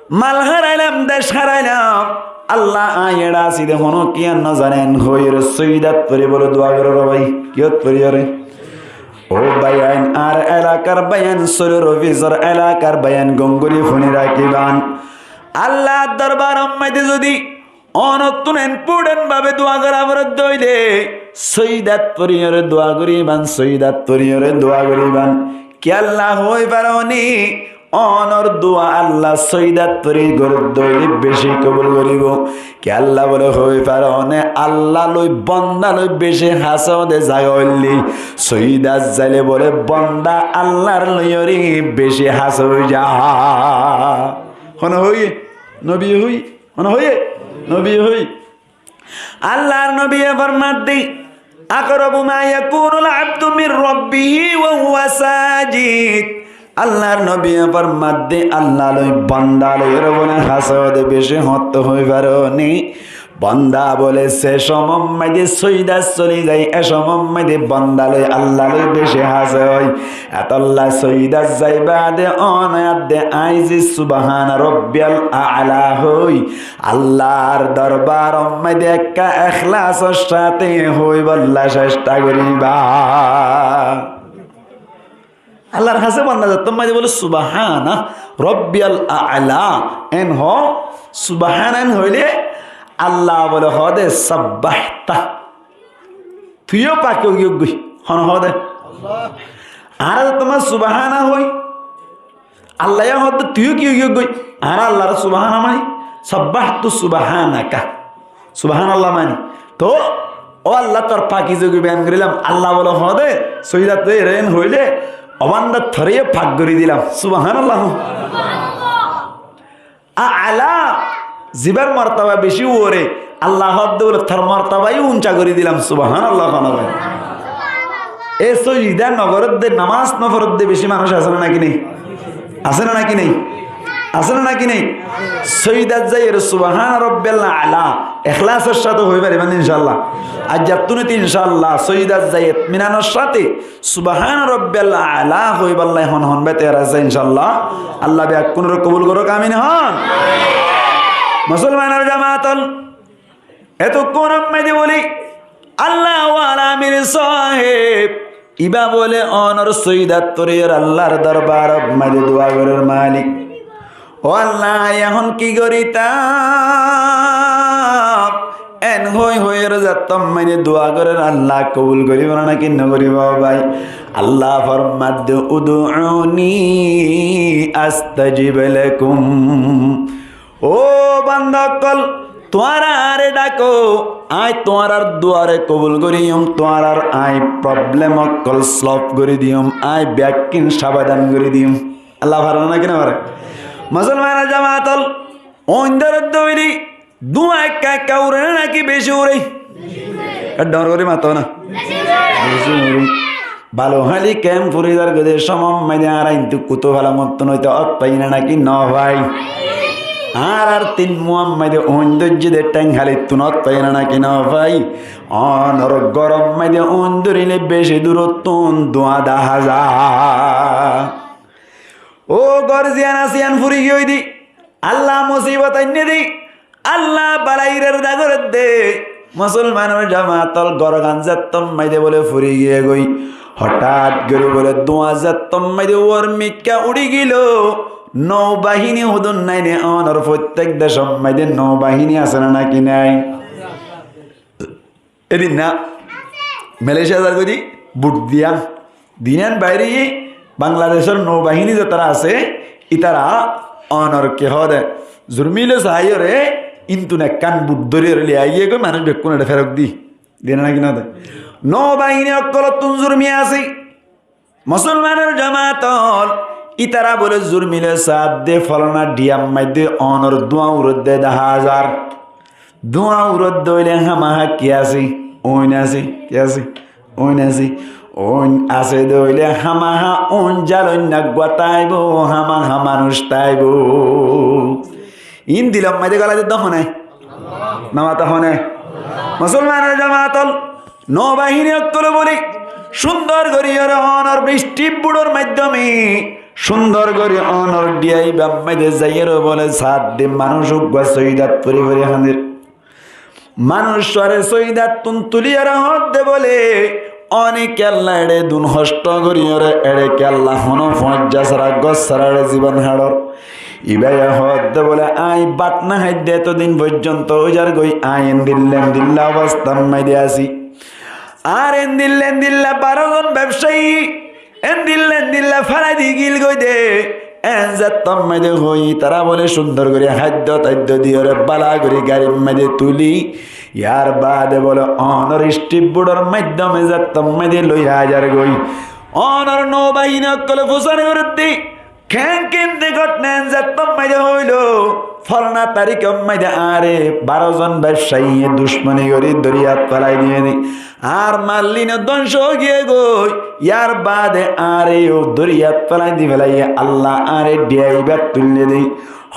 mal hárailám, dec hárailám. Allah, aññí eçé así de honó kiyá no zanen, hoiyóre sóidat fori bóle dua goré re bái. Kiyót foriyoré? Ó báiyain, añár elakar báiyain, Sóilor ofisor elakar báiyain, gom gorí fúni rakíban. Allar dorbaror maze zodi onottún important bábe dua gorá foredde óile, sóidat foriyoré dua goríban, sóidat foriyoré dua goríban. Kiyólla hoói faroní? Onor dua Allah sóidat fori gorédde óile beci kobul goríbo. Kiyólla bóle hoói faroné? Allah loi bonda loi beci hañsé óde zaga óilde, sóidat zaile bóle bonda Allar loiyóre beci hañsé ói za. Hone hoiyé? Nobiye hoiyé. Hone hoiyé? Nobiye hoiyé. Allar nobiye formadde, أقرب ما يكون العبد من ربه وهو ساجد. Allar nobiye formadde, Allah loi bonda loiyóre bóle hañsé óde beci hoñtto hoói faroní? Bonda bóle ze cómot maze sóidat soli zai, e cómot maze bonda loi Allah loi beci hañsé ói. Etolla sóidat zai baade one adde aññí ze Subhana Rabbiyal Aala hoói, Allar dorbaror maze ekká ehlasor sáte hoóibolla cesta goríba. Allar hañsé bonda zettót maze bóle Subhana Rabbiyal Aala, en hoó, Subhana en hoilé Allah bóle hoóde sabbahta. Tuiyó pak ói giyói goi. Hone hoóde? Añára zettót maze Subhana hoói, Allah yó hoódde tuiyó ki ói giyói goi? Añára Allaré Subhana mani, sabbahtu subhanaka. Subhanallah mani. Toh, ó Allah, tor pakizogi beyan gorílam. Allah bóle hoóde, sóidat de eren hoilé, ó banda toré yó pak gorí dilam. Subhanallah. Aala, zibar mortaba beci uore, Allah hoódde bóle tor mortaba yó unca gorí dilam. Subhanallah hone bái. E sóida nogorédde, nomás noforedde beci manúic asé né náki nái? Asé né náki nái? Asé né náki nái? Sóidat zaiyóre Subhana Rabbiyal Aala ehlasor sáte hoói faribá né incállah? Aijjattún ete incállah sóidat zai itminanor sáte Subhana Rabbiyal Aala hoóiballa hon hon bái teyar asé incállah? Allah bekkúnoré kobul gorók, amin hon. Musolmanor jamaat ol, etukkúnor maze bóli, Allah wala amir sáheb, ibá bóle onor sóidat foriyoré Allar dorbaror maze dua gorér, Malik, ó Allah, aññí ehón ki gorítam? En hoói hoóiyoré zettót maze dua gorér, Allah kobul goríbo né náki nogoríbo bái? Allah formadde, ادعوني أستجب لكم. Ó banda ókkol, tuáñra añáre dhako, aññí tuáñrar duare kobul gorí diyum, tuáñrar aññí problem ókkol solve gorí diyum, aññí bekkín samadan gorí diyum. Allah fare né náki nofare? Musolmanor jamaat ol, oin dórodde óile dúa ekka ekka ure né náki beci ure? Ekka dhoóñr gorí mato na. Beci ure. Balo háli kemp furi zargói de cómot maze añára kintu kutufalamottún óite ót fai né náki nofai? Añárar tin muammáide uñdóijje de théng hálittún ót faiyé na náki nofai? Ónor górommáide uñdórile beci durottún duañ dahá za. Ó gór ziyán asé yían furi giyói de. Allah mosibot ainné de. Allah balair erda gorédde. Musolmanor jamaatol, górgan zettómmáide bóle furi giyé goi. Hotát gorí bóle duañ zettómmáide uormikká uçí giló. Noubahíni hudún nái né, ónor fottek decómmáide noubahíni asé na náki nái? Edinna Malaysia zargói de, bút diya. Dinan bairé Bangladecór noubahíni zetará asé, itará ónor ki hoó de, zurmile saáiyoré, íntun ekkán bút dóriyore loi aiyé goi, manúic bekkún eçé ferot di. Diye na náki no de? Noubahíni ókkolottún zurmi asé. Musolmanor jamaatol, itará bóle zurmile saádde folona dhiyammáide ónor duañ uçódde dahá zar. Duañ uçódde óile hámaha ki asé? Uin asé. Ki asé? Uin asé. Uin asé de óile hámaha uin zaloinna eggúa táibo, hámaha manúic táibo. Iín dilommáide gólai diyé de hone? Nomata hone? Musolmanor jamaatol, noubahíni ókkole bóle cúndor goríyore ónor bicthí buçor maiddóme cúndor gorí ónor dhiyai ibammáide zaiyóre bóle saádde manúic uggúa sóidat fori fori hañdér. Manúiccúare sóidattún tulíyore hoódde bóle, óne kiyólla eçé dun hoctó goríyore, eçé kiyólla honó fuañijja sára, gór sára eçé zibon haçor? Ibáye hoódde bóle, aññí bát no háidde eto din foijjonto óizar goi, aññí endilla endilla obostammáide así. Ar endilla endilla baró zon bebcai endilla endilla félai di gil goi de. En zettómmáide hoói, tará bóle cúndor gorí háiddo táiddo diyóre bála gorí garimmáide tulí. Yárbaade bóle ónor isthip buçor maiddóme zettómmáide loi aizar goi. Ónor noubahíni ókkole fusár gorédde. Keén keén de gótna en zettómmáide hoóilo, folna tarikómmáide añáre baró zon bebcaiye ducmoni gorí doriyat félai diyé de. Añár mallíno dónco ói giyé goi, yárbaade añáre yó doriyat félai di félaiye, Allah añáre dhiya ibát tuillé de.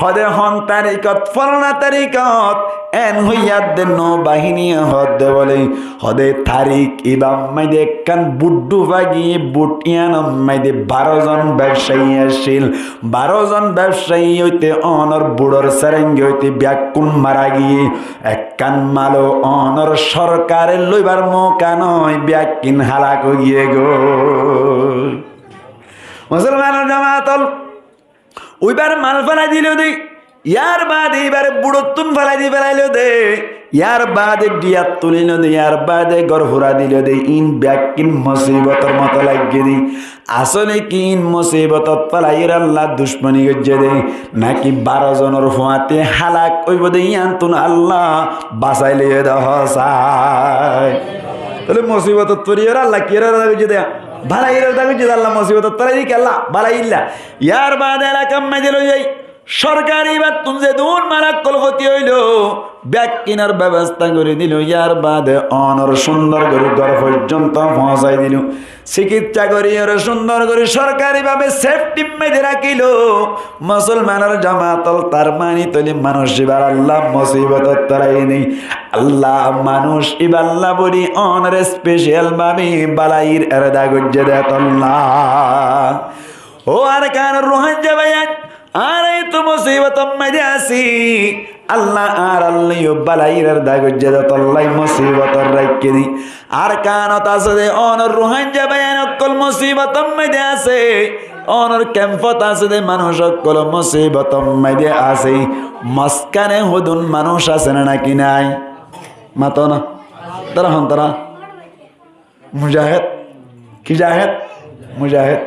Hode hon tarikót, folna tarikót, en hoiyé de noubahíniye hoódde bóle, hode tarik ibammáide ekkán buçdhu fagi, buçdhu iyanómmáide baró zon bebcai accíl. Baró zon bebcai óite ónor buçor sérenge óite biyakkún mara giyé. Ekkán maló ónor sorkare loibar mouka noó, biyakkín hálak ói giyé goi. Musolmanor jamaatol, uibár mal félai dilo de, yárbaade ibáre buçottún félai di félailo de, yárbaade dhiyat tulilo de, yárbaade gór fura dilo de, iín biyakkín mosibotor moto laiggé de. Asóle ki iín mosibotot félaiyóre Allah ducmoni goijjé de, náki baró zonor fuañti hálak óibo de, yíanttún Allah basai loiyé de hoósai. Tóile mosibotot fóriyóre Allah kiyóre erda goijjé de? Bálaiyóre erda goijjé de Allah mosibotot félai di kiyólla? Bálaiyólla. Yárbaade elakammáide loi zai. Sorkar ibáttun zedún mala ókkol foti óilo, biyakkínor bebosta gorí dilo, yárbaade ónor cúndor gorí gór foijjonto foóñsai dilo. Sikitsa goríyore cúndor gorí sorkari babe sefthimmáide rakílo. Musolmanor jamaatol, tar mani tóile manúic ibáre Allah mosibotot félai nái. Allah manúic ibálla bóli ónor especial babe bálair erda goijjé de tolla. Ó Arkanor Ruháingga báiyain, añára eto mosibotor maze así. Allah añárar loi yó bálair erda goijjé de tolla mosibotot raikké de. Arkanot asé de onor Ruháingga báiyain ókkol mosibotor maze asé. Onor kempot asé de manúic ókkol mosibotor maze asé. Mozkane hodún manúic asé né náki nái? Mato na. Tará hon tará? Mujahed. Ki jahed? Mujahed.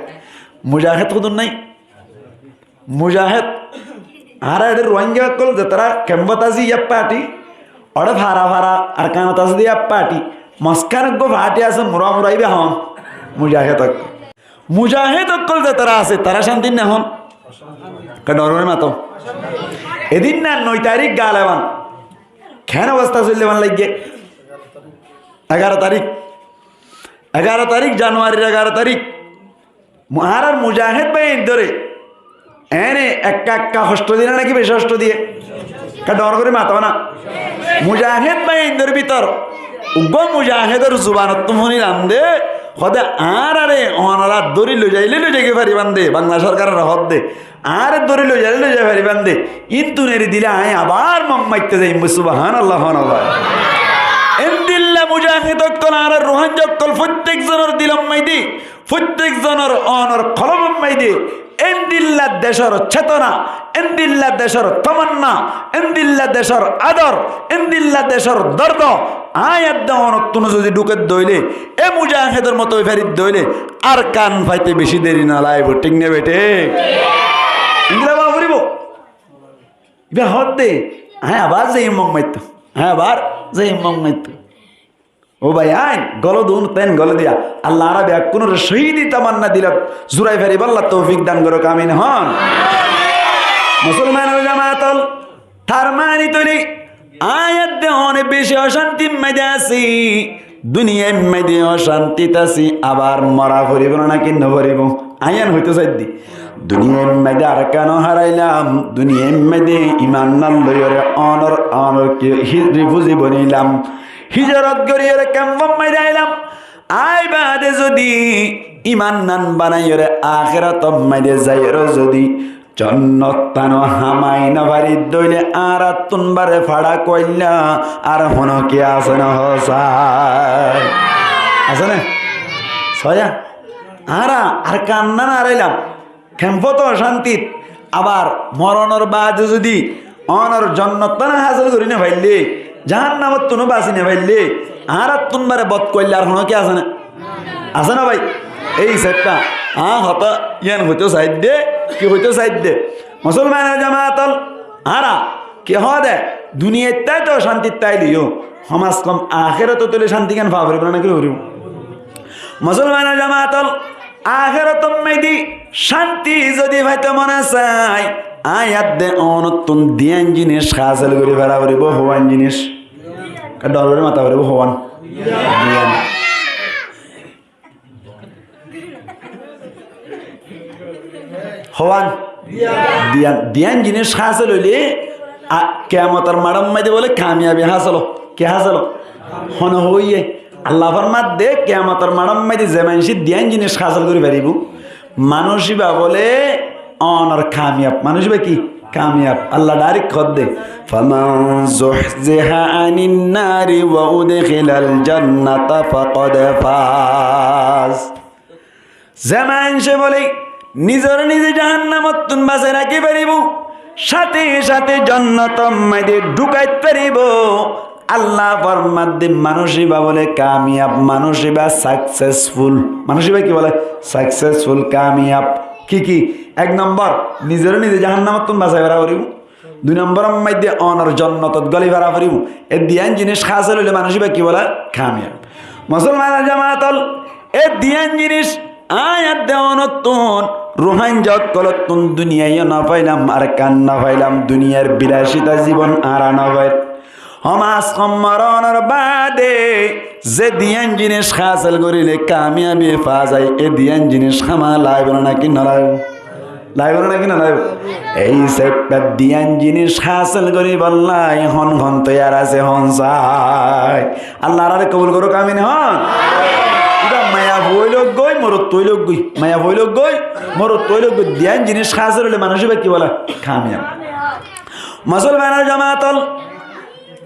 Mujahed hodún nái? Mujahed. Añára eçé Ruháingga ókkol zetará kempot asé yá fati, oçé fara fara Arkanot asé de yá fati, mozkane eggúa fati asé mura mura, ibá hon? Mujahed ókkol. Mujahed ókkol zetará asé tará cánti né hon? Ke dor gorí mato. Edin na noi tarík galeban. Keén obosta soille ban laiggé? Egaró tarík. Egaró tarík, januarir egaró tarík. Mu-, añárar mujahed báiyain dóre Eéne ekka ekka hoctho diye né náki beci hoctho diye? Ekka dhoóñr gorí mató na. Mujahéd báiyaindór bútore uggúa mujahédor zubanottú fúnilam dé, hoódde añáráre onorá dóri loizailé loizai faribán dé, Bangla sorkaroré hoódde, añáre dóri loizailé loizai faribán dé, kintu neri dilé aññí abar mok maitto zaiyum, subhánallah, subhánallah. Endilla mujahéd ókkol, añárar Ruáingga ókkol, fottíek zonor dilor maidé, fottíek zonor onor kolbor maidé endilla decor cetona, endilla decor tomanna, endilla decor ador, endilla decor dordo aññí edde onottún zodi dhúkaiddé óile, e mujahédor moto ói faridde óile, Arkan faite beci deri no lagibó, thík né bethík? Endilla ówa foribó. Ibá hoódde, aññí abar zaiyum mok maitto, aññí abar zaiyum mok maitto. Ó báiyain, gólodun, ten gólodiya. Allah añára beggúnore cóhidi tamanna dilot zurai faribálla toufik dan gorouk, amin hoón. Musolmanor jamaat ol, tar mani óilde, aññí edde one beci ocántir maze así, duniyair maze ocántit así, abar mora foribó né náki no foribó? Aññí yián hoitó saidde. Duniyair maze Arkan ó hárailam, duniyair maze iman nán loiyóre onor, onor ki hi-, rifuzi bonilam. Híjorot goríyore kemfor maze ailam. Aái baade zodi iman nán banaiyóre akérator maze zaiyóre zodi jonnot tán ó hamai no faridde óile añárattún bare fára kuailla ar honó ki asé né hoó sai? Asé né? Sóiya? Añára Arkan nán hárailam. Kemfot ó ocántit, abar moronor baade zodi onor jonnot tán hásil gorí no faille, jahannamottún ó basi no faille, añárattún bare bot kuailla ar honó ki asé né? Asé né bái? Ei hísafe aññí hotá yián hoitó saidde, ki hoitó saidde? Musolmanor jamaat ol, añára ki hoóde, duniyait táito cántit táileyo, hom az hom akératot óile cánti gán faa foribó né náki no foribó? Musolmanor jamaat ol, akérator maze cánti zodi faito mone sai, aññí edde onottún diyan jinis hásil gorí fela foribó. Hoán jinis? Ekka dhoóñr gorí mata foribó, hoán? Diyan. Hoán? Diyan. Diyan jinis hásil óile, a, kiyamotor maçor maze bóle kamiyabi hásil ó. Ki hásil ó? Hone hoiye? Allah formadde, kiyamotor maçor maze ze maincé diyan jinis hásil gorí faribó, manúic íba bóle onor kamiyab. Manúic íba ki? Kamiyab. Allah dhairek hoódde, فمن زحزح عن النار وأدخل الجنة فقد فاز. Ze maincé bóle nizoré nize jahannamottún basai rakí faribó, sáte sáte jonnotor maze dhúkai faribó, Allah formadde manúic íba bóle kamiyab, manúic íba successful. Manúic íba ki bóle? Successful, kamiyab. Ki ki? Ek nombor, nizoré nize jahannamottún basai fela foribó. Dui nomboror maze onor jonnotot góli fela foribó. E diyan jinis hásil óile manúic íba ki bóle? Kamiyab. Musolmanor jamaat ol, e diyan jinis aññí edde onottún, Ruáingga ókkolottún duniyai yó no failam, Arkan no failam, duniyair bilacita zibon añára no fair. Hom az hom moronor baade ze diyan jinis hásil goríle kamiyabi faa zai, e diyan jinis hámaha laibo né náki no laibo? Laibo né náki no laibo? Ei hísafe diyan jinis hásil goríbolla hon hon toiyar asé, hon sai? Allah añáráre kobul gorouk, amin hoón. Íba maiyafua óilogói, morotfua óilogói, maiyafua óilogói, morotfua óilogói, diyan jinis hásil óile manúic íba ki bóle? Kamiyab. Musolmanor jamaat ol,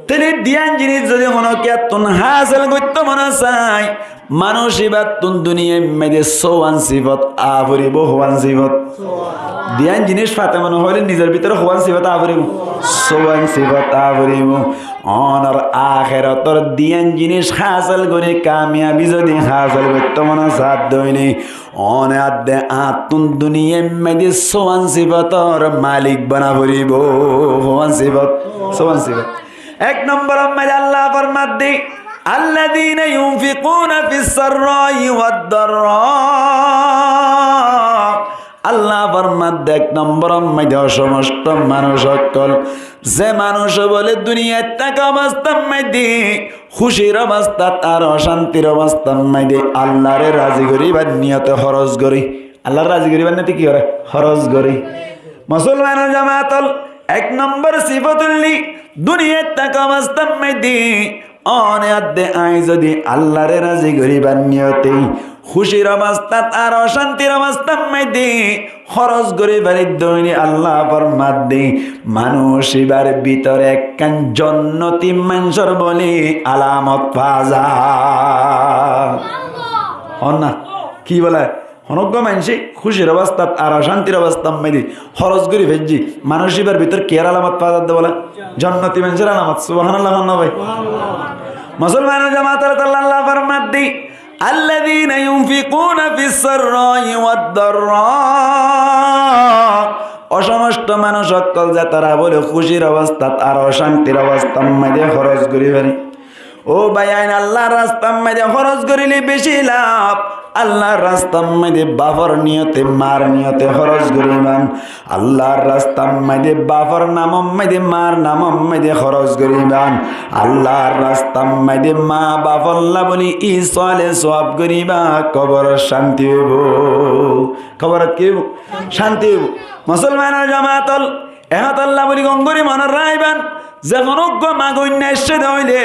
tóile diyan jinis zodi honókiyattún hásil goittó mone sai, manúic íbattún duniyair maze sówan sifot a foribó, howan sifot? Diyan jinis fate mone hoile nizor bútore howan sifot a foribó? Sówan sifot a foribó. Onor akérator diyan jinis hásil gorí kamiyabi zodi hásil goittó mone sadde óile, one edde añáttún duniyair maze sówan sifotor malik bana foribó. Howan sifot? Sówan sifot. Ek nomboror maze Allah formadde, الذين ينفقون في السراء والضراء. Allah formadde ek nomboror maze ó somosto manúic ókkol, ze manúic bóle duniyait táka obostár maze, kúcir obostát ar ocántir obostár maze Allahré razi goríbar niyote hóros goré. Allahré razi goríbar niyote ki goré? Hóros goré. Musolmanor jamaat ól, ek nombor sifot óilde, duniyait táka obostát maze óne adde añí zodi Allaré razi goríbar niyote kúcir obostát ar ocántir obostát maze hóros gorí fari de óile Allah formadde, manúic íbar bútore ekkán jonnoti maincór bóli alamot fa za. Hon na? Ki bóle? Honó uggwá maincé kúcir obostát ar ocántir obostát maze hóros gorí faijje, manúic íbar bútore kiyór alamot fa za de bóle? Jonnoti maincór alamot. Subhanallah hon na bái? Musolmanor jamaat ól, Allah formadde, "الذين ينفقون في السراء والضراء." Ó somosto manúic ókkol zetará bóle kúcir obostát ar ocántir obostát maze hóros gorí fare. Ó báiyain, Allar rastát maze hóros goríle beci laf. Allar rastát maze bafor niyote, mar niyote hóros goríban. Allar rastát maze bafor namot maze, mar namot maze hóros goríban. Allar rastát maze ma bafolla bóli isole sowab goríba, kobor cánti óibo. Koborot ki óibo? Cánti óibo. Musolmanor jamaat ól, e hotálla bóli gom gorí monot raikíban, ze honó uggwá magoinna aiccé de óile,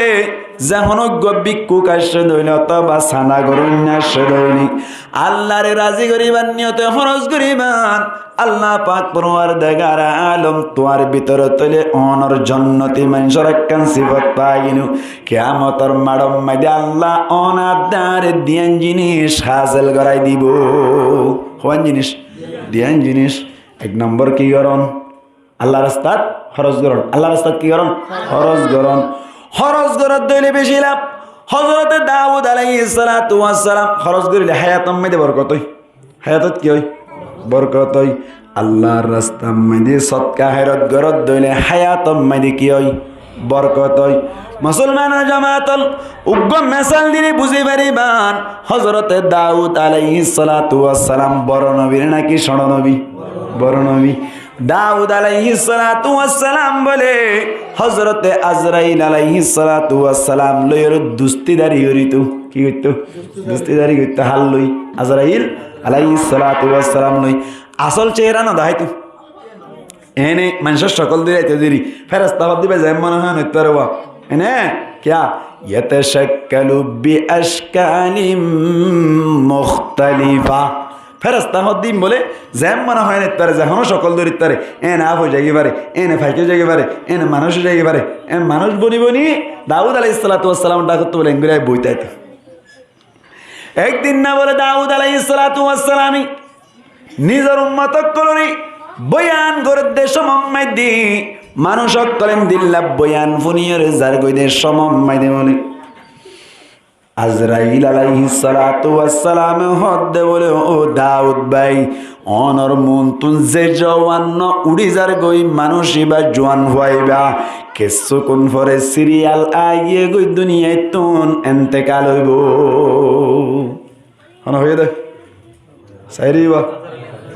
ze honó uggwá bíkkuk aiccé de óile, otóba sanagoroinna aiccé de óile, Allaré razi goríbar niyote hóros goríban. Allah pak forwardigare alom tuáñr bútore tóile ónor jonnoti maincór ekkán sifot fa giyói. Kiyamotor maçot maze Allah ónor adde añáre diyan jinis hásil gorái dibo. Hoón jinis? Diyan jinis. Ek nombor ki goron? Allar rastát hóros goron. Allar rastát ki goron? Hóros goron. Hóros goródde óile beci laf. Hozrote Daud alaihissalatu wassalam hóros goríle háyator maze borkot ói. Háyatot ki ói? Borkot ói. Allar rastát maze sodka hóirot goródde óile háyator maze ki ói? Borkot ói. Musolmanor jamaat ól, uggwá mesal dile buzí fariban. Hozrote Daud alaihissalatu wassalam boro nobi né náki cóñço nobi? Boro nobi. Daud alaihissalatu wassalam bóle, Hozrote Azrail alaihissalatu wassalam loi aró dustidari goitto. Ki goitto? Dustidari goitto. Hár loi? Azrail alaihissalatu wassalam loi. Asól cehera no deháito. Ene maincór cokol dóri aito dóri. Feresta hoó de bái zeén mone hoó eén óit fare. Ene kiya? يتشكل بأشكال مختلفة. Feresta hoó de bóle zeén mone hoó eén óit fare, ze honó cokol dóri fare. Ene aaf ói zai fare, ene faik ói zai fare, ene manúic ói zai fare. Ene manúic boni boni Daud alaihissalatu wassalamor dhakot bóle engori boi táito. Ek din na bóle Daud alaihissalatu wassalame nizor ummot ókkolore boyan gorédde cómot maze, manúic ókkol endilla boyan fúniyóre zargói de cómot maze bóle Azrail alaihissalatu wassalame hoódde bóle, "Ó Daud bái, ónor muúntu ze juwan no uçí zargói manúic íba juwan fua íba, kessúkun fore siriyal aigiyé goi duniyaittún entekal óibo." Hone hoiyé dé? Sairi íba.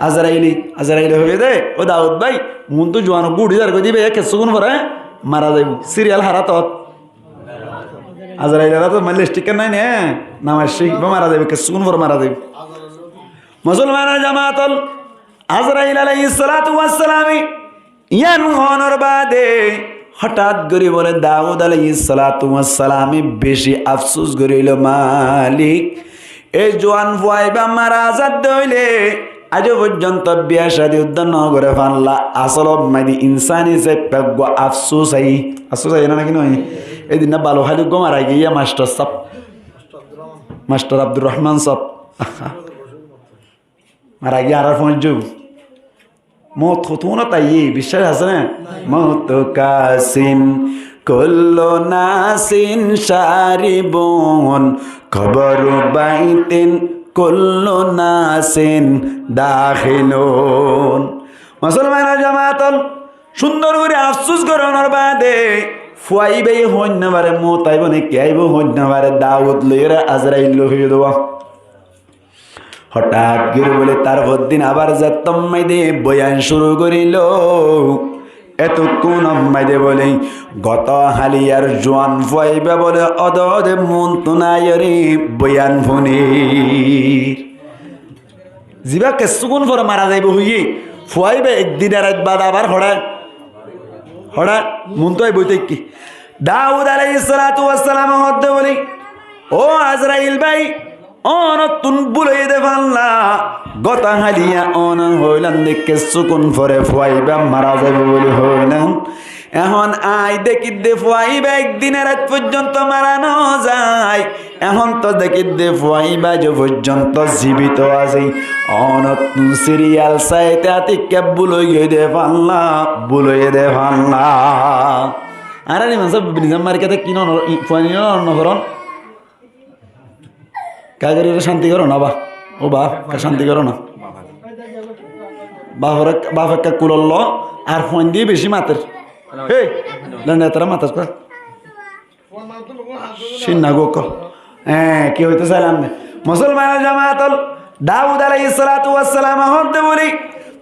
Azraili, Azraile hoiyé dé, "Ó Daud bái, muúntu juwan uggwá uçí zargói de íba, kessúkun fore mara zaibo." Siriyal hár átot? Azrailor átot. Maille thík nái né? Namaiccé, íba mara zaibo, kessúkun fore mara zaibo. Musolmanor jamaat ól, Azrail alaihissalatu wassalame yián hoónor baade hotát gorí bóle Daud alaihissalatu wassalame beci afsús gorí hoóilo, "Malik, e juwan fua íba mara zadde óile, aijjó foijjonto biya cádi uddá no goré fán la, asólot maze insán hísafe uggwá afsús aiyé." Afsús aiyé né náki no aiyé? Édinna balu háli uggwá mara giyé, mastor sáb, mastor Abdur Rohman sáb. Mara giyé, añárar fúañijja óibo. Mout hotún ot aiyé, biccác asé né? Mout kasin, kullu nasin sharibun, kabru baitin, kullu nasin dakhilun. Musolmanor jamaat ól, cúndor gorí afsús gorónor baade fua íbaye hoóin no fare, mout aibó né ki aibó hoóin no fare, Daud loiyóre Azrail loi hoiyé dé. Hotát gorí bóle tar foddin abar zettót maze boyan cúru gorílo. Etukkúnot maze bóle goto haliyar juwan fua íba bóle óde óde muúntu aiyóre boyan fúnir. Zibá kessúkun fore mara zaibo hoiyé, Fuaibá ek din e rait bade abar hoçé, hoçé, muúntu aibói táikke. Daud aláihis salátu was salam hoódde bóli, "Ó Azrail bái, ónottún búloiye de fánlla, gotá háliya óne hoilán de kessúkun fore fuaibá mara zaibou bóli hoilán." Ehón aññí dekír de fuaibá ek din e rait foijjonto mara nozai. Ehón to dekír de fuaibá aijjó foijjonto zibito asé. Ónottún siriyal saite atikká búloiye de fánlla, búloiye de fánlla. Añárar imam sáb nizam mari kiyá táikke no, no, fuain no, no, no foron. Kagorire cánti goró na, ba. Ó ba, ekka cánti goró na. Baf, baf ekka kulollo, ar fuain di beci mater. Hé, lende etara matas kua. Sinna gokko. Hé, ki hoito sailam de. Musolmanor jamaat ol, Daud aláihis salátu was salam hoódde bóli,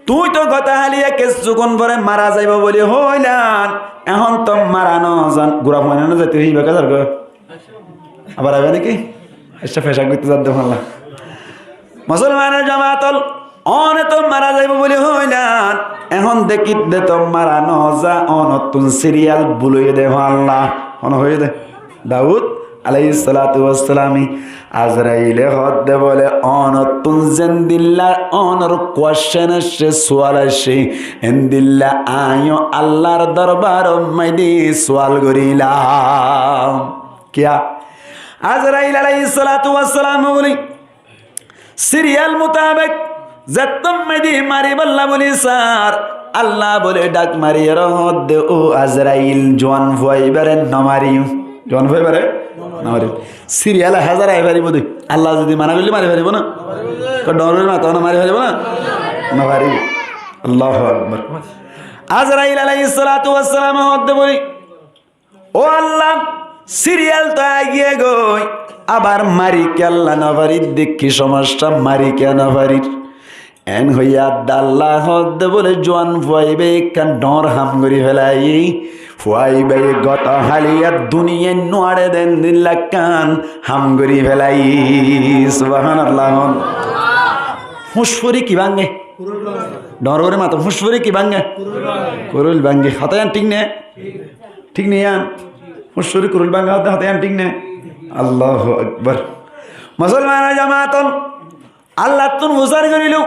tuñí to gotá háliya kessúkun fore mara zaibou bóli hoilán, ehón to mara nozan, gura fuain no zaito híba kazar goi. Abar aibá né ki? Aiccá, fecaf goittó zadde fánlla. Musolmanor jamaat ol, óne to mara zaibou bóli hoilán, ehón dekír de to mara noza, ónottún siriyal búloiye de fánlla. Óne hoiye de. Daud aláihis salátu was salame Azraile hoódde bóle, ónottún zendilla ónor question aiccé, sual aiccé, endilla aññí yó Allar dorbar ot maze sual gorílam. Kiyá? Azrail aláihis salátu was salam bóli, siriyal mutabek zettót maze maribálla bóli sar, Allah bóli dhak mariyóre hoódde, "Ó Azrail, zuan fuaibáre no mariyó." Zuan fuaibáre no mariyó. Siriyal e házar ai faribó de. Allah zodi mana goille mari faribó na? Ko dhoñr gorí mato na, mari faribó na? No faribó. Allahu Akbar. Azrail aláihis salátu was salam hoódde bóli, "Ó Allah, siriyal to aigiyé goi, abar mari kiyólla no farir de, ki somosya, mari kiyá no farir?" En hoiyé de Allah hoódde bóle, "Zuan fuaibáye ekkán dhoñr ham gorí félaiye, fuaibáye gotá háliya duniyait nuaçe de endilla ekkán ham gorí félaiye." Subhanallah. Fúñs fori ki báñge? Dhoñr gorí mato, fúñs fori ki báñge? Kurul báñge. Hotá yián thík né? Thík né yián? Fúñs fori kurul báñga hotá, hotá yián thík né? Allahu Akbar. Musolmanor jamaat ol, Allattún fusár gorílou,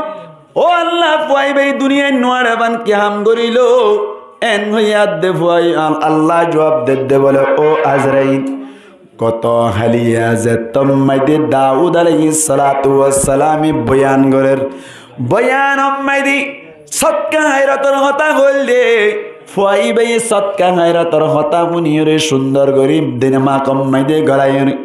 "Ó Allah, fuaibáye duniyait nuaçe fán ki ham gorílou?" En hoiyé de fuai-, Al-, Allah juab dedde bóle, "Ó Azrail, gotá háliya zettót maze Daud aláihis salátu was salame boyan gorér, boyanot maze sódka háirotor hotá hoilde, fuaibáye sódka háirotor hotá fúniyóre cúndor gorí dine makot maze golaiyóre,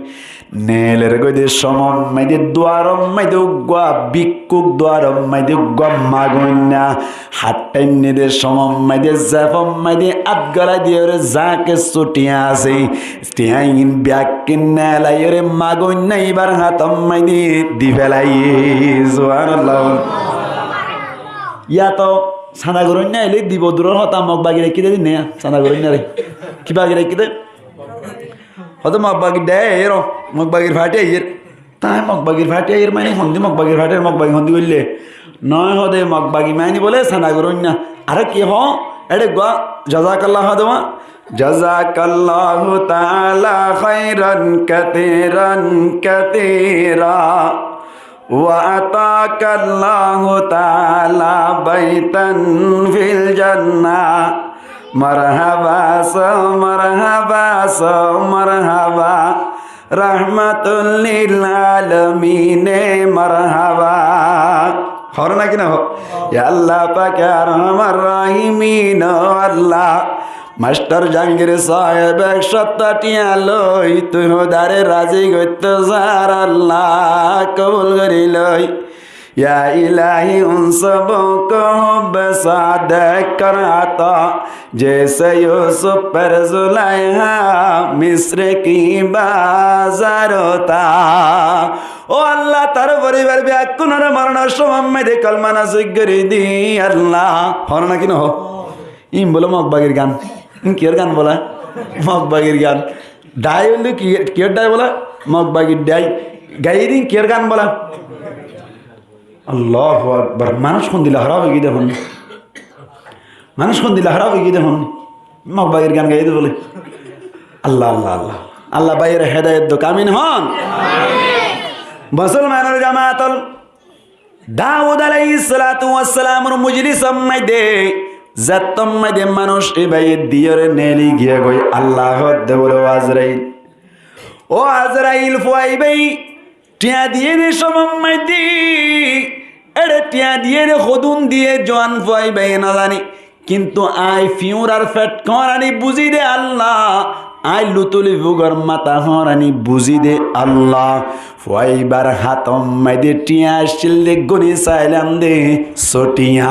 neeler goi de somot maze duarot maze uggúa bíkkuk, duarot maze uggúa magoinna, hát thainne de somot maze zefot maze át golai diyóre za kessú thiañ asé, thiañgin beggín neelaiyóre magoinna íbar hátot maze di félaiye." Subhanallah. Yá to sanagoróinna aile dibo duror hotá, mok bagi raikkí de din ne, sanagoróinnare ki bagi raikkí de? Hoóde mok bagi de aiyér, mok bagir fáti aiyér. Táñi mok bagir fáti aiyér maáni hondi, mok bagir fáti aiyér, mok bagi hondi goillé? Noó hoóde mok bagi maáni bóle sanagoróinna. Aró ki hoó? Éçe eggúa jazakallah hoó de. جزاك الله تعالى خيرا كثيرا كثيرا، وأعطاك الله تعالى بيتا في الجنة. مرحبا سو مرحبا سو مرحبا، رحمة للعالمين مرحبا. Hoór né ki no hoór? Ya Allah pak, ya Arhamar Rahimin, ó Allah, Mastor Jahangir sáheb ek cót thiañ loi tui Húdare razi goittó sar, Allah kobul gorí loi. یا الہی ان سبوں کو حب صادق کر عطا، جیسے یوسف پر زلیخا مصر کی بازار تھا۔ Ó Allah, tar foribar beggúnore moronor cómot maze kolima nosib gorí di, Allah. Hoór né ki no hoór? Ín bóle Mog bagir gan. Ín kiyór gan bóle? Mog bagir gan. Dhái bóle ki, kiyór dhái bóle? Mog bagir dhái. Gaiyér ín kiyór gan bóle? Allahu Akbar. Manúic hondilla hóraf ói giyé de hon. Manúic hondilla háraf ói giyé de hon. Mog báiyor gan gaiyé de bóle. Allah, Allah, Allah. Allah báiyore hedayot douk, amin hon. Musolmanor jamaat ol, Daud alaihissalatu wassalamor mojlisor maze, zettót maze manúic ibá diyóre neli giyé goi, Allah hoó de bóle, "Ó Azrail, ó Azrail, fua ibá thiañ diyé de somot maze, ére thiañ diyé de hodún diyé, zuan fua ibá no zani. Kintu añí fiúrar fet hoórani buzí de Allah, añí lutuli fugor mata hoórani buzí de Allah. Fua ibár hátor maze thiañ accíl de, guni sailam de só thiañ."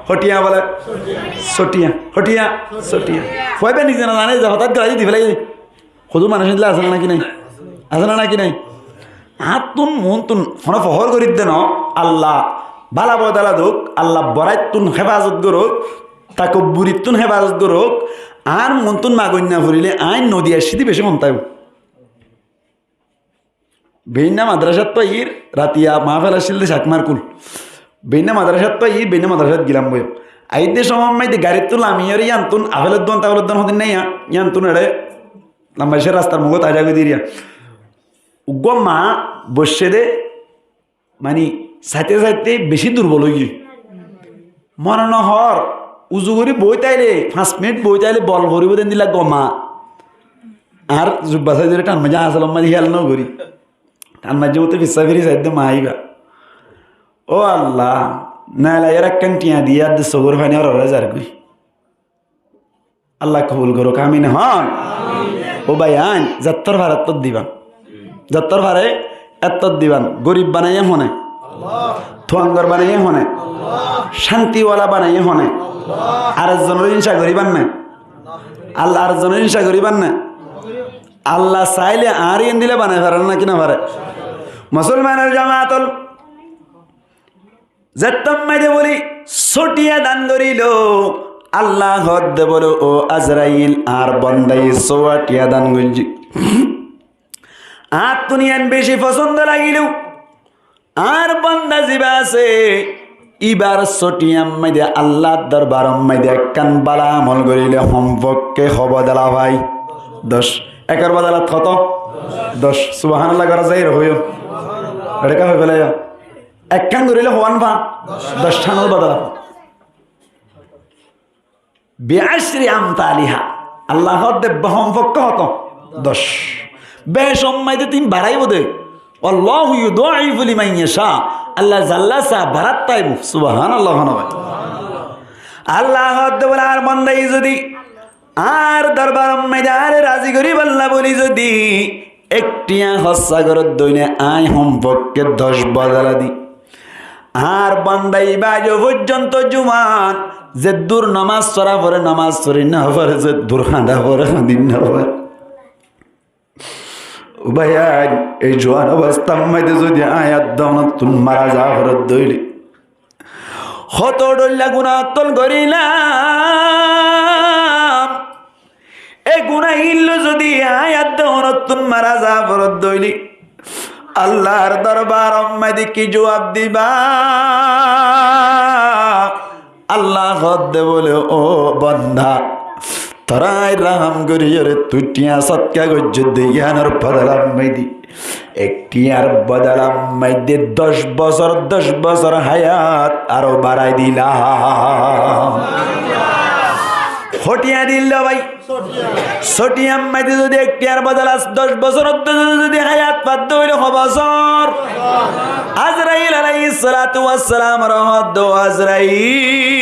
Hó thiañ bóle? Só thiañ. Hó thiañ? Só thiañ. Fua ibá nize no zane ze hotát gorí di félaiye. Hodún manúic endilla asé né náki nái? Asé né náki nái? Añáttun muúntun hono fohór gorí de no, Allah bála bodola douk, Allah boráittun hefazot gorók, takobburittun hefazot gorók, añár muúntun magoinna forilé aññí nodi accíl de beci fontáibo. Beinna madrasáttu aiyír, ratiya mahfel accíl de Cakmar kul. Beinna madrasáttu aiyír, beinna madrasát gilam boi. Aiyér de somot maze de garíttun lamiyóre yíantun afelor duan, tafelor duan hodin nái yá, yíantun ére lamba icá rastar mugót aza goi diriya. Uggúa maa boiccé de, mani, saite saite beci durbol ói giyé. Mone no hoór, uzu gorí boói táile, fañs minit boói táile bol foribó de endilla uggúa maa. Añár zubba sáidore than maijjé, añsálor maze hiyal no gorí. Than maijjé mottó fissá firi saidde maa ibá. Ó Allah, nelaiyóre ekkán thiañ diyé, adde sogór faní ororé zargói. Allah kobul gorouk, amin hon. Ó bái ain, zettór fare ettór diban. Zettór fare ettór diban. Gorib banaiyé hone? Tuangor banaiyé hone? Cántiwala banaiyé hone? Ar ekzonor inca goríbar né? Allah ar ekzonor inca goríbar né? Allah sailé añáre endilla banai fare né náki no fare? Musolmanor jamaat ol, zettót maze bóli só thiañ dan gorílo, Allah hoó de bóle, "Ó Azrail, añár bondaye sówa thiañ dan goijjé. Añáttun yián beci fosóndo lagiló. Añár bonda zibá asé, ibár só thiañr maze Allar dorbaror maze ekkán bála amol goríle hom fokké hó bodola fai?" Doc. Ekor bodolat hoto? Doc. Subhanallah gorá zaiyóre hoiyó. Eçé ká hoi felaiyó. Ekkán goríle hoán fa? Doc thanor bodola fa. Bi acri amtaliha. Allah hoó de hom fokké hoto? Doc. Bec hom maze de tin baraibó de. Wallahu yudaifu liman yasha. Allah zalla sa barat taibo. Subhanallah, hona bái. Allah hoó de bóle, añár bondaye zodi añár dorbaror maze añáre razi goríballa bóli zodi ek thiañ hóssa goródde óile aññí hom fokké doc bodola di. Añár bonda ibá aijjó foijjonto juan, zeddúr nomás fora fore nomás fori no fare, zeddúr hañda fore hañdi no fare. Ó bái ain, ei juan obostár maze zodi aññí adde onottún mara za foredde óile, hoto dhoilla guná ottól gorílam. E guná illó zodi aññí adde onottún mara za foredde óile, Allar dorbaror maze ki juab diba? Allah hoó de bóle, "Ó bonda, toré aññí rahám goríyore tui thiañ sótka goijjós de, yíanor bodolar maze ek thiañr bodolar maze doc bosór, doc bosór háyat aró barai dilam." Hó thiañ dil de bái? Só thiañr maze zodi ek thiañr bodolat doc bosór, zodi háyat fadde óile hó bosór? Azrail alaihissalatu wassalam re hoó de, "Ó Azrail,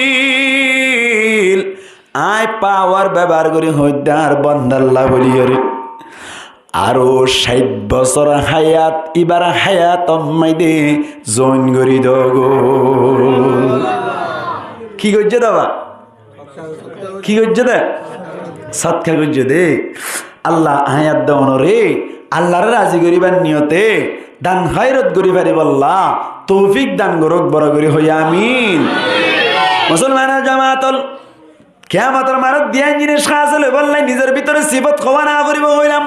aññí pawar bebohár gorí hoóidde añár bondalla bóliyore aró cáit bosór háyat, ibár háyator maze zoin gorí dogói." Ki goijjé de ba? Ki goijjé de? Sótka goijjé de. Allah aññí adde onoré Allaré razi goríbar niyote dan háirot gorí faribálla toufik dan gorók, boro gorí hoiyó amin. Musolmanor jamaat ol, kiyamotor maiyot diyan jinis hásil óibolla nizor bútore sifot hoó na foribó hoilam.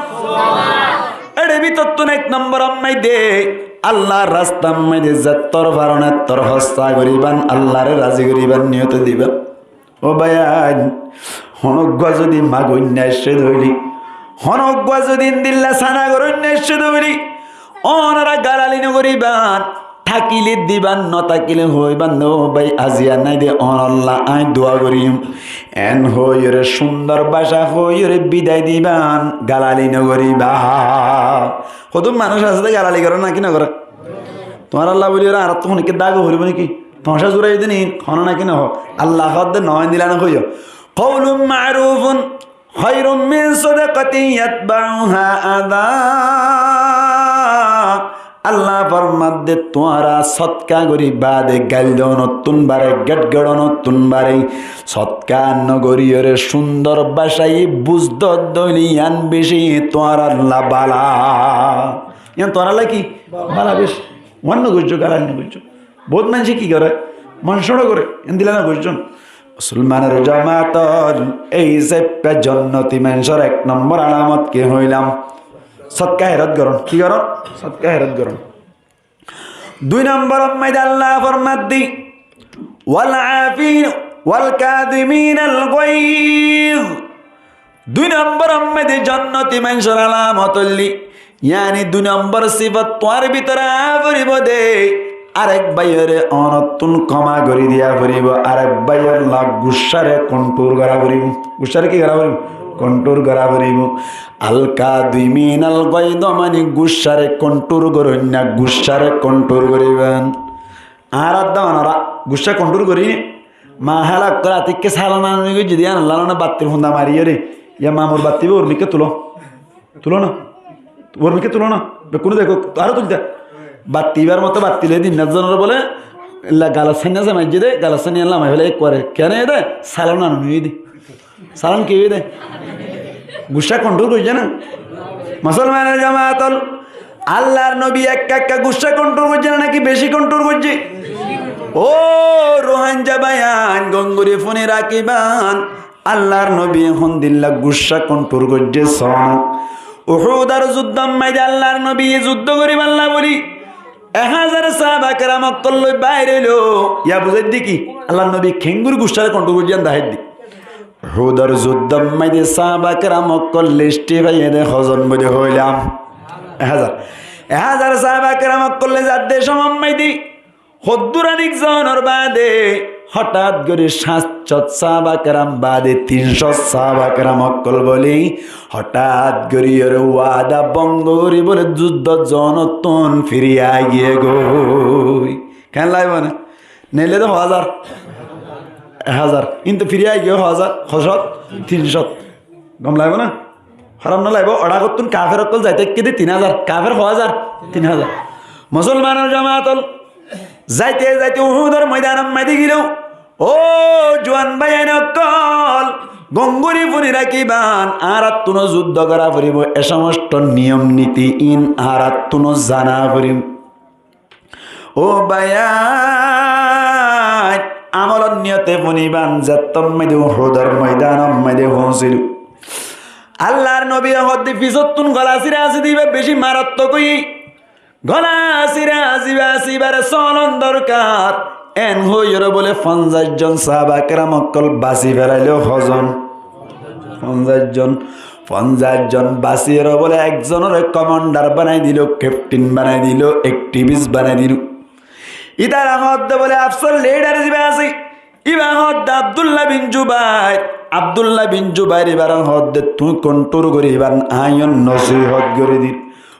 Ére bútottún ek nombor maze Allar rastar maze zettór faron ettór hóssa goríban, Allaré razi goríbar niyote diban. Ó báiyain, honóggua zodi magoinná aiccé dóile, honóggua zodi endilla sana goróinná aiccé dóile, ónora galali nogoríban, tákile diban, notákile hoóiban de, ó bái, aziya nái de, ónolla aññí dua goijjum. Eén hoóiyoré cúndor báca hoóiyoré bidai diban, galali nogoríba. Hodún manúic asé de galali goré náki nogoré? Tuáñralla bóliyoré añáráttu honikká dága foribó náki? Tomacá zuraiyó de né, hono náki nohó? Allah hoódde noó, endilla nohoiyó. قول معروف خير من صدقة يتبعها أذى. Allah formádde, tuáñra sótka gorí baade gail donottún baré, gatgat donottún baré, sótka nogoríyoré cúndor bácaye buz dódde óile yián beci tuáñralla bála. Yián tuáñralla ki? Bála beci. Uán nogoijjó, galali nogoijjó. Bout maincé ki goré? Mon cóñço goré, endilla nogoijjón. Musolmanor jamaat ol, ei saibba jonnoti maincór ek nombor alamot ki hoilam? Sótka herot gorón. Ki gorón? Sótka herot gorón. Dui nombor ot maze Allah formádde, والعافين والكاظمين الغيظ. Dui nombor ot maze jonnoti maincór alamot óilde, yáni dui nombor sifot tuáñr bútore aá foribó de, arek báiyoré onottún kóma gorí diya foribó, arek báiyolla guccáre kontról gorá foribó. Guccáre ki gorá foribó? Kontról gorá foribó. الكاظمين الغيظ mani guccáre kontról goróinna, guccáre kontról goríban. Añára de onora guccá kontról gorí né? Mahála ókkol atikká salon anoni goijjé de, yíanolla none battir funda mariyóre, yá mamur batti ibá uormikká tuló. Tuló na? Uormikká tuló na? Bekkúne dekó, aró tulta. Batti ibár moto batti loi din nat zonor bóle, la galot sáinna se maijjé de, galot sáinna lamai félai ekkuare. Kene de? Salon anoni de. Salon ki óiye de? Guccá kontról goijjé na? Musolmanor jamaat ol, Allar nobi ekka ekka guccá kontról goijjé na náki beci kontról goijjé? Ó Ruáingga báiyain, gom gorí fúni rakíban, Allar nobi hondilla guccá kontról goijjé sóo. Uhudor zuddór maze Allar nobi zuddó goríballa bóli ek házar sáhaba keram ókkol loi bair óilo. Yá buzáidde ki? Allar nobi keéngorí guccáre kontról goijjé yián daháidde. Uhudor zuddór maze sáhaba keram ókkol list faiyé de hozon bóli hoilam? Ek házar. Ek házar sáhaba keram ókkol loi zadde cómot maze hoddúr anik zonor baade hotát gorí fañs cót sáhaba keram baade tin cót sáhaba keram ókkol bóli hotát gorí yóre waada bongo gorí bóli zuddór zonottún firi aigiyé goi. Keén laibo né? Neile de ho házar? Ek házar. Kintu firi aigiyé ho házar? Ho cót? Tin cót. Gom laibo na? Háraf no laibo? Oçákottún kafer ókkol zaito ekké de tin házar. Kafer ho házar? Tin házar. Musolmanor jamaat ol, zaite zaite Uhudor moidanor maze giló. Ó juan báiyain ókkol, gom gorí fúni rakíban, añárattúno zuddó gorá foribó, e somosto niyom niti ín añárattúno zana foribó. Ó báiyain, amolor niyote fúniban, zettót maze Uhudor moidanot maze foóñsiló. Allar nobi hoódde fisottún gola sira asé de ibá beci marattók óiye. Gola sira asé, ibá asé, ibáre solon dorkar. Eén hoiyóre bóle fonzaic zon sáhaba keram ókkol basi felailó. Hozon? Fonzaic zon. Fonzaic zon basiyóre bóle ekzonóre komandar banai diló, keftin banai diló, ekthibis banai diló. Ítara hoódde bóle afsor, lidar zibá asé, ibá hoódde Abdullah bin Jubair. Abdullah bin Jubair ibáre hoódde, tuñí kontról goríban, aññí yó nosihót gorí dir.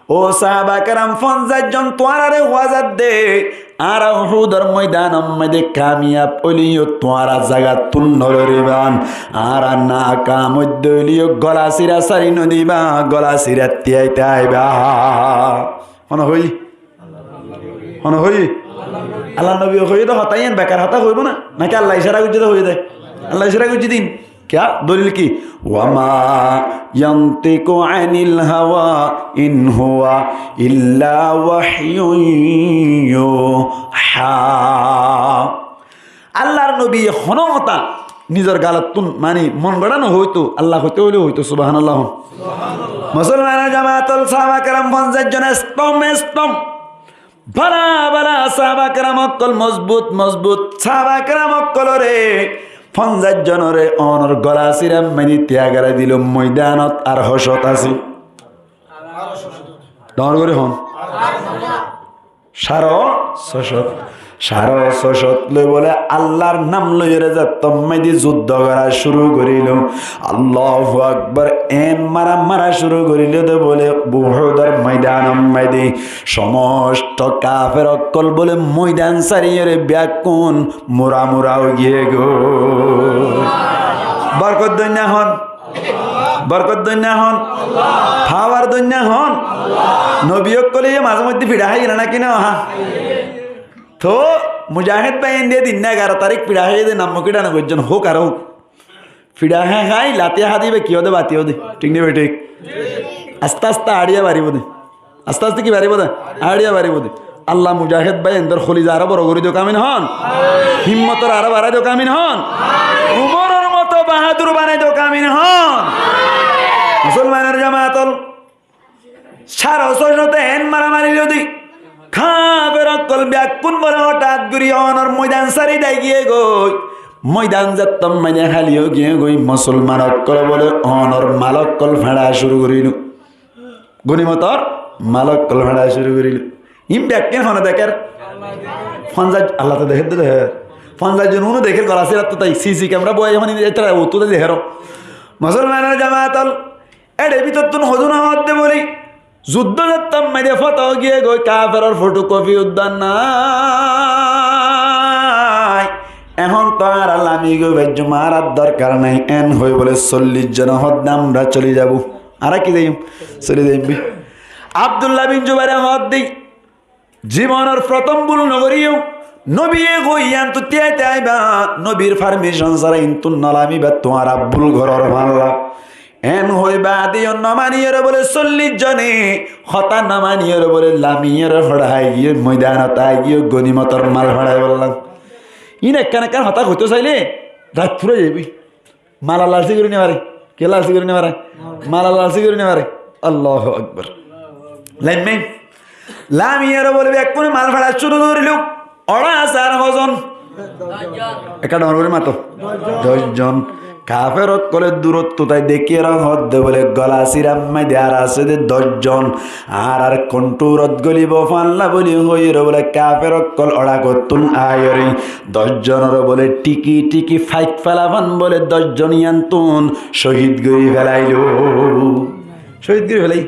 Ó sáhaba keram, fonzaic zon tuáñráre huá zadde, añára Uhudor moidanor maze kamiyab óileyó tuáñra zagattún noloriban, añára nakam óidde óileyó gola sira sári nodiba, gola sira tiyai taiba. Hone hoiyé? Hone hoiyé? Allar nobiye hoiyé de hotá yían bekar hotá hoibó na? Náki Allah icára goijjé de hoiyé de? Allah icára goijjé de ín. Kiyá? Dolil ki? وما ينطق عن الهوى إن هو إلا وحي يوحى. Allar nobiye honó hotá nizor galottún, mani, mon goçá no hoitó, Allah hoité hoilé hoitó. Subhanallah. Musolmanor jamaat ol, sáhaba keram fonzaic zon estom estom. Bála bála sáhaba keram ókkol, mozbut mozbut sáhaba keram ókkolóre fonzaic zonore onor gola sirar maze tiyagai dilo, moidanot ar hocót asé. Dóñr gorí hoón. Sáre sócót. Sáre sócót loi bóle Allar nam loiyóre zettót maze zuddo gora cúru gorílo. Allahu Akbar. En mara mara cúru gorílo de bóle Uhudor moidanor maze. Somosto kafer ókkol bóle moidan sáriyóre beggún mura mura ói giyé goi. Borkot dóinna hoón. Borkot dóinna hoón. Fawar dóinna hoón. Nobi ókkole yó maze moidde fiça háiye né, náki no? Há. Toh mujahéd báiyain de dinna egaró tarík fiça háiye de, nam kiçá no goijjón, hók ar hók. Fiça hái hái lati há de, íba ki ó de, bati ó de. Thík né bethík? Aste aste añçiya baribó de. Aste aste ki baribó de? Añçiya baribó de. Allah mujahéd báiyaindor holiza aró boro gorí douk, amin hoón. Himmotor aró barái douk, amin hoón. Umorór moto bahádur banai douk, amin hoón. Musolmanor jamaat ól, sáre sócóte en mara mari lodi, kafer ókkol beggún bóle hotát gorí onor moidan sári dai giyé goi. Moidan zettót maze háli ói giyé goi, musolman ókkole bóle onor mal ókkol feñça cúru gorílo. Gonimotor mal ókkol feñça cúru gorílo. Ín beggún hone dekér? Fonzaic, Allah to dekér de, dekér. Fonzaic zon uno dekér, gola sirat to tái, sisi kemera boái hone, ítara uttú de dekér. Musolmanor jamaat ól, ére bútottún hodún hoódde bóli, zuddo zettót maze foto giyé goi, kaferor fotokofi uddán nái. Ehón to añára lami goi faijjum, añárar dorkar nái. En hoi bóle sollic zone hoódde, añára soli zaibum. Añára ki zaiyum? Soli zaiyum. Abdullah bin Jubaire hoódde, zibonor frotom bul no goríyo. Nobiye hoi, yiántu tiyai tiyai aiba. Nobir farmicon sára híntu no lamiba, tuáñra bul gorór fán lla. En hoi baade yó no maniyóre bóle sollic zone, hotá no maniyóre bóle lamiyóre hoçai giyé, moidanot ai giyé, gonimotor mal hoçai bolla. Ín ekkán ekkán hotá hoitó sailé rait fúrai zaibói. Mala lalsi gorí no fare. Kiyá lalsi gorí no fare? Mala lalsi gorí no fare. Allahu Akbar. Laimma. Lamiyóre bóle bekkúne mal feñça cúru gorílo. Óra asé ar hozon? Ekká dhoóñr gorí mato. Doc zon. Kafer ókkole durottú tái dekíyore hoódde bóle gola sirat maze ar asé de doc zon. Añárar konthúrot gólibo fán lla bóli hoiyóre bóle kafer ókkol órakottún aiyóre doc zonore bóle thíki thíki fáit fela fán bóle doc zon yiántu cóhid gorí felailó. Cóhid gorí felai.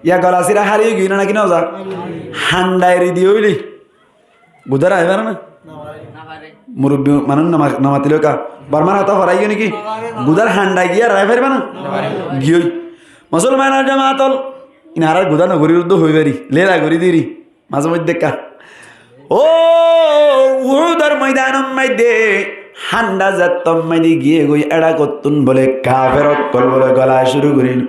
Yá gola sira hári ói giyói né náki no za? Handha eri diyé óile gudár aái fare né? Murubbi manúic no ma-, no matilé ká? Bormar hotá foraiyó né ki? Gudár handha giyé ar aái faribá né? Giyói. Musolmanor jamaat ól, ín añárar gudá no gorí uddú hoi fari, léla gorí diri. Mazé moiddé ekká. Ó, Uhudor moidanor maze, handha zettót maze giyé goi, éçakottún bóle kafer ókkol bóle gola cúru goríl.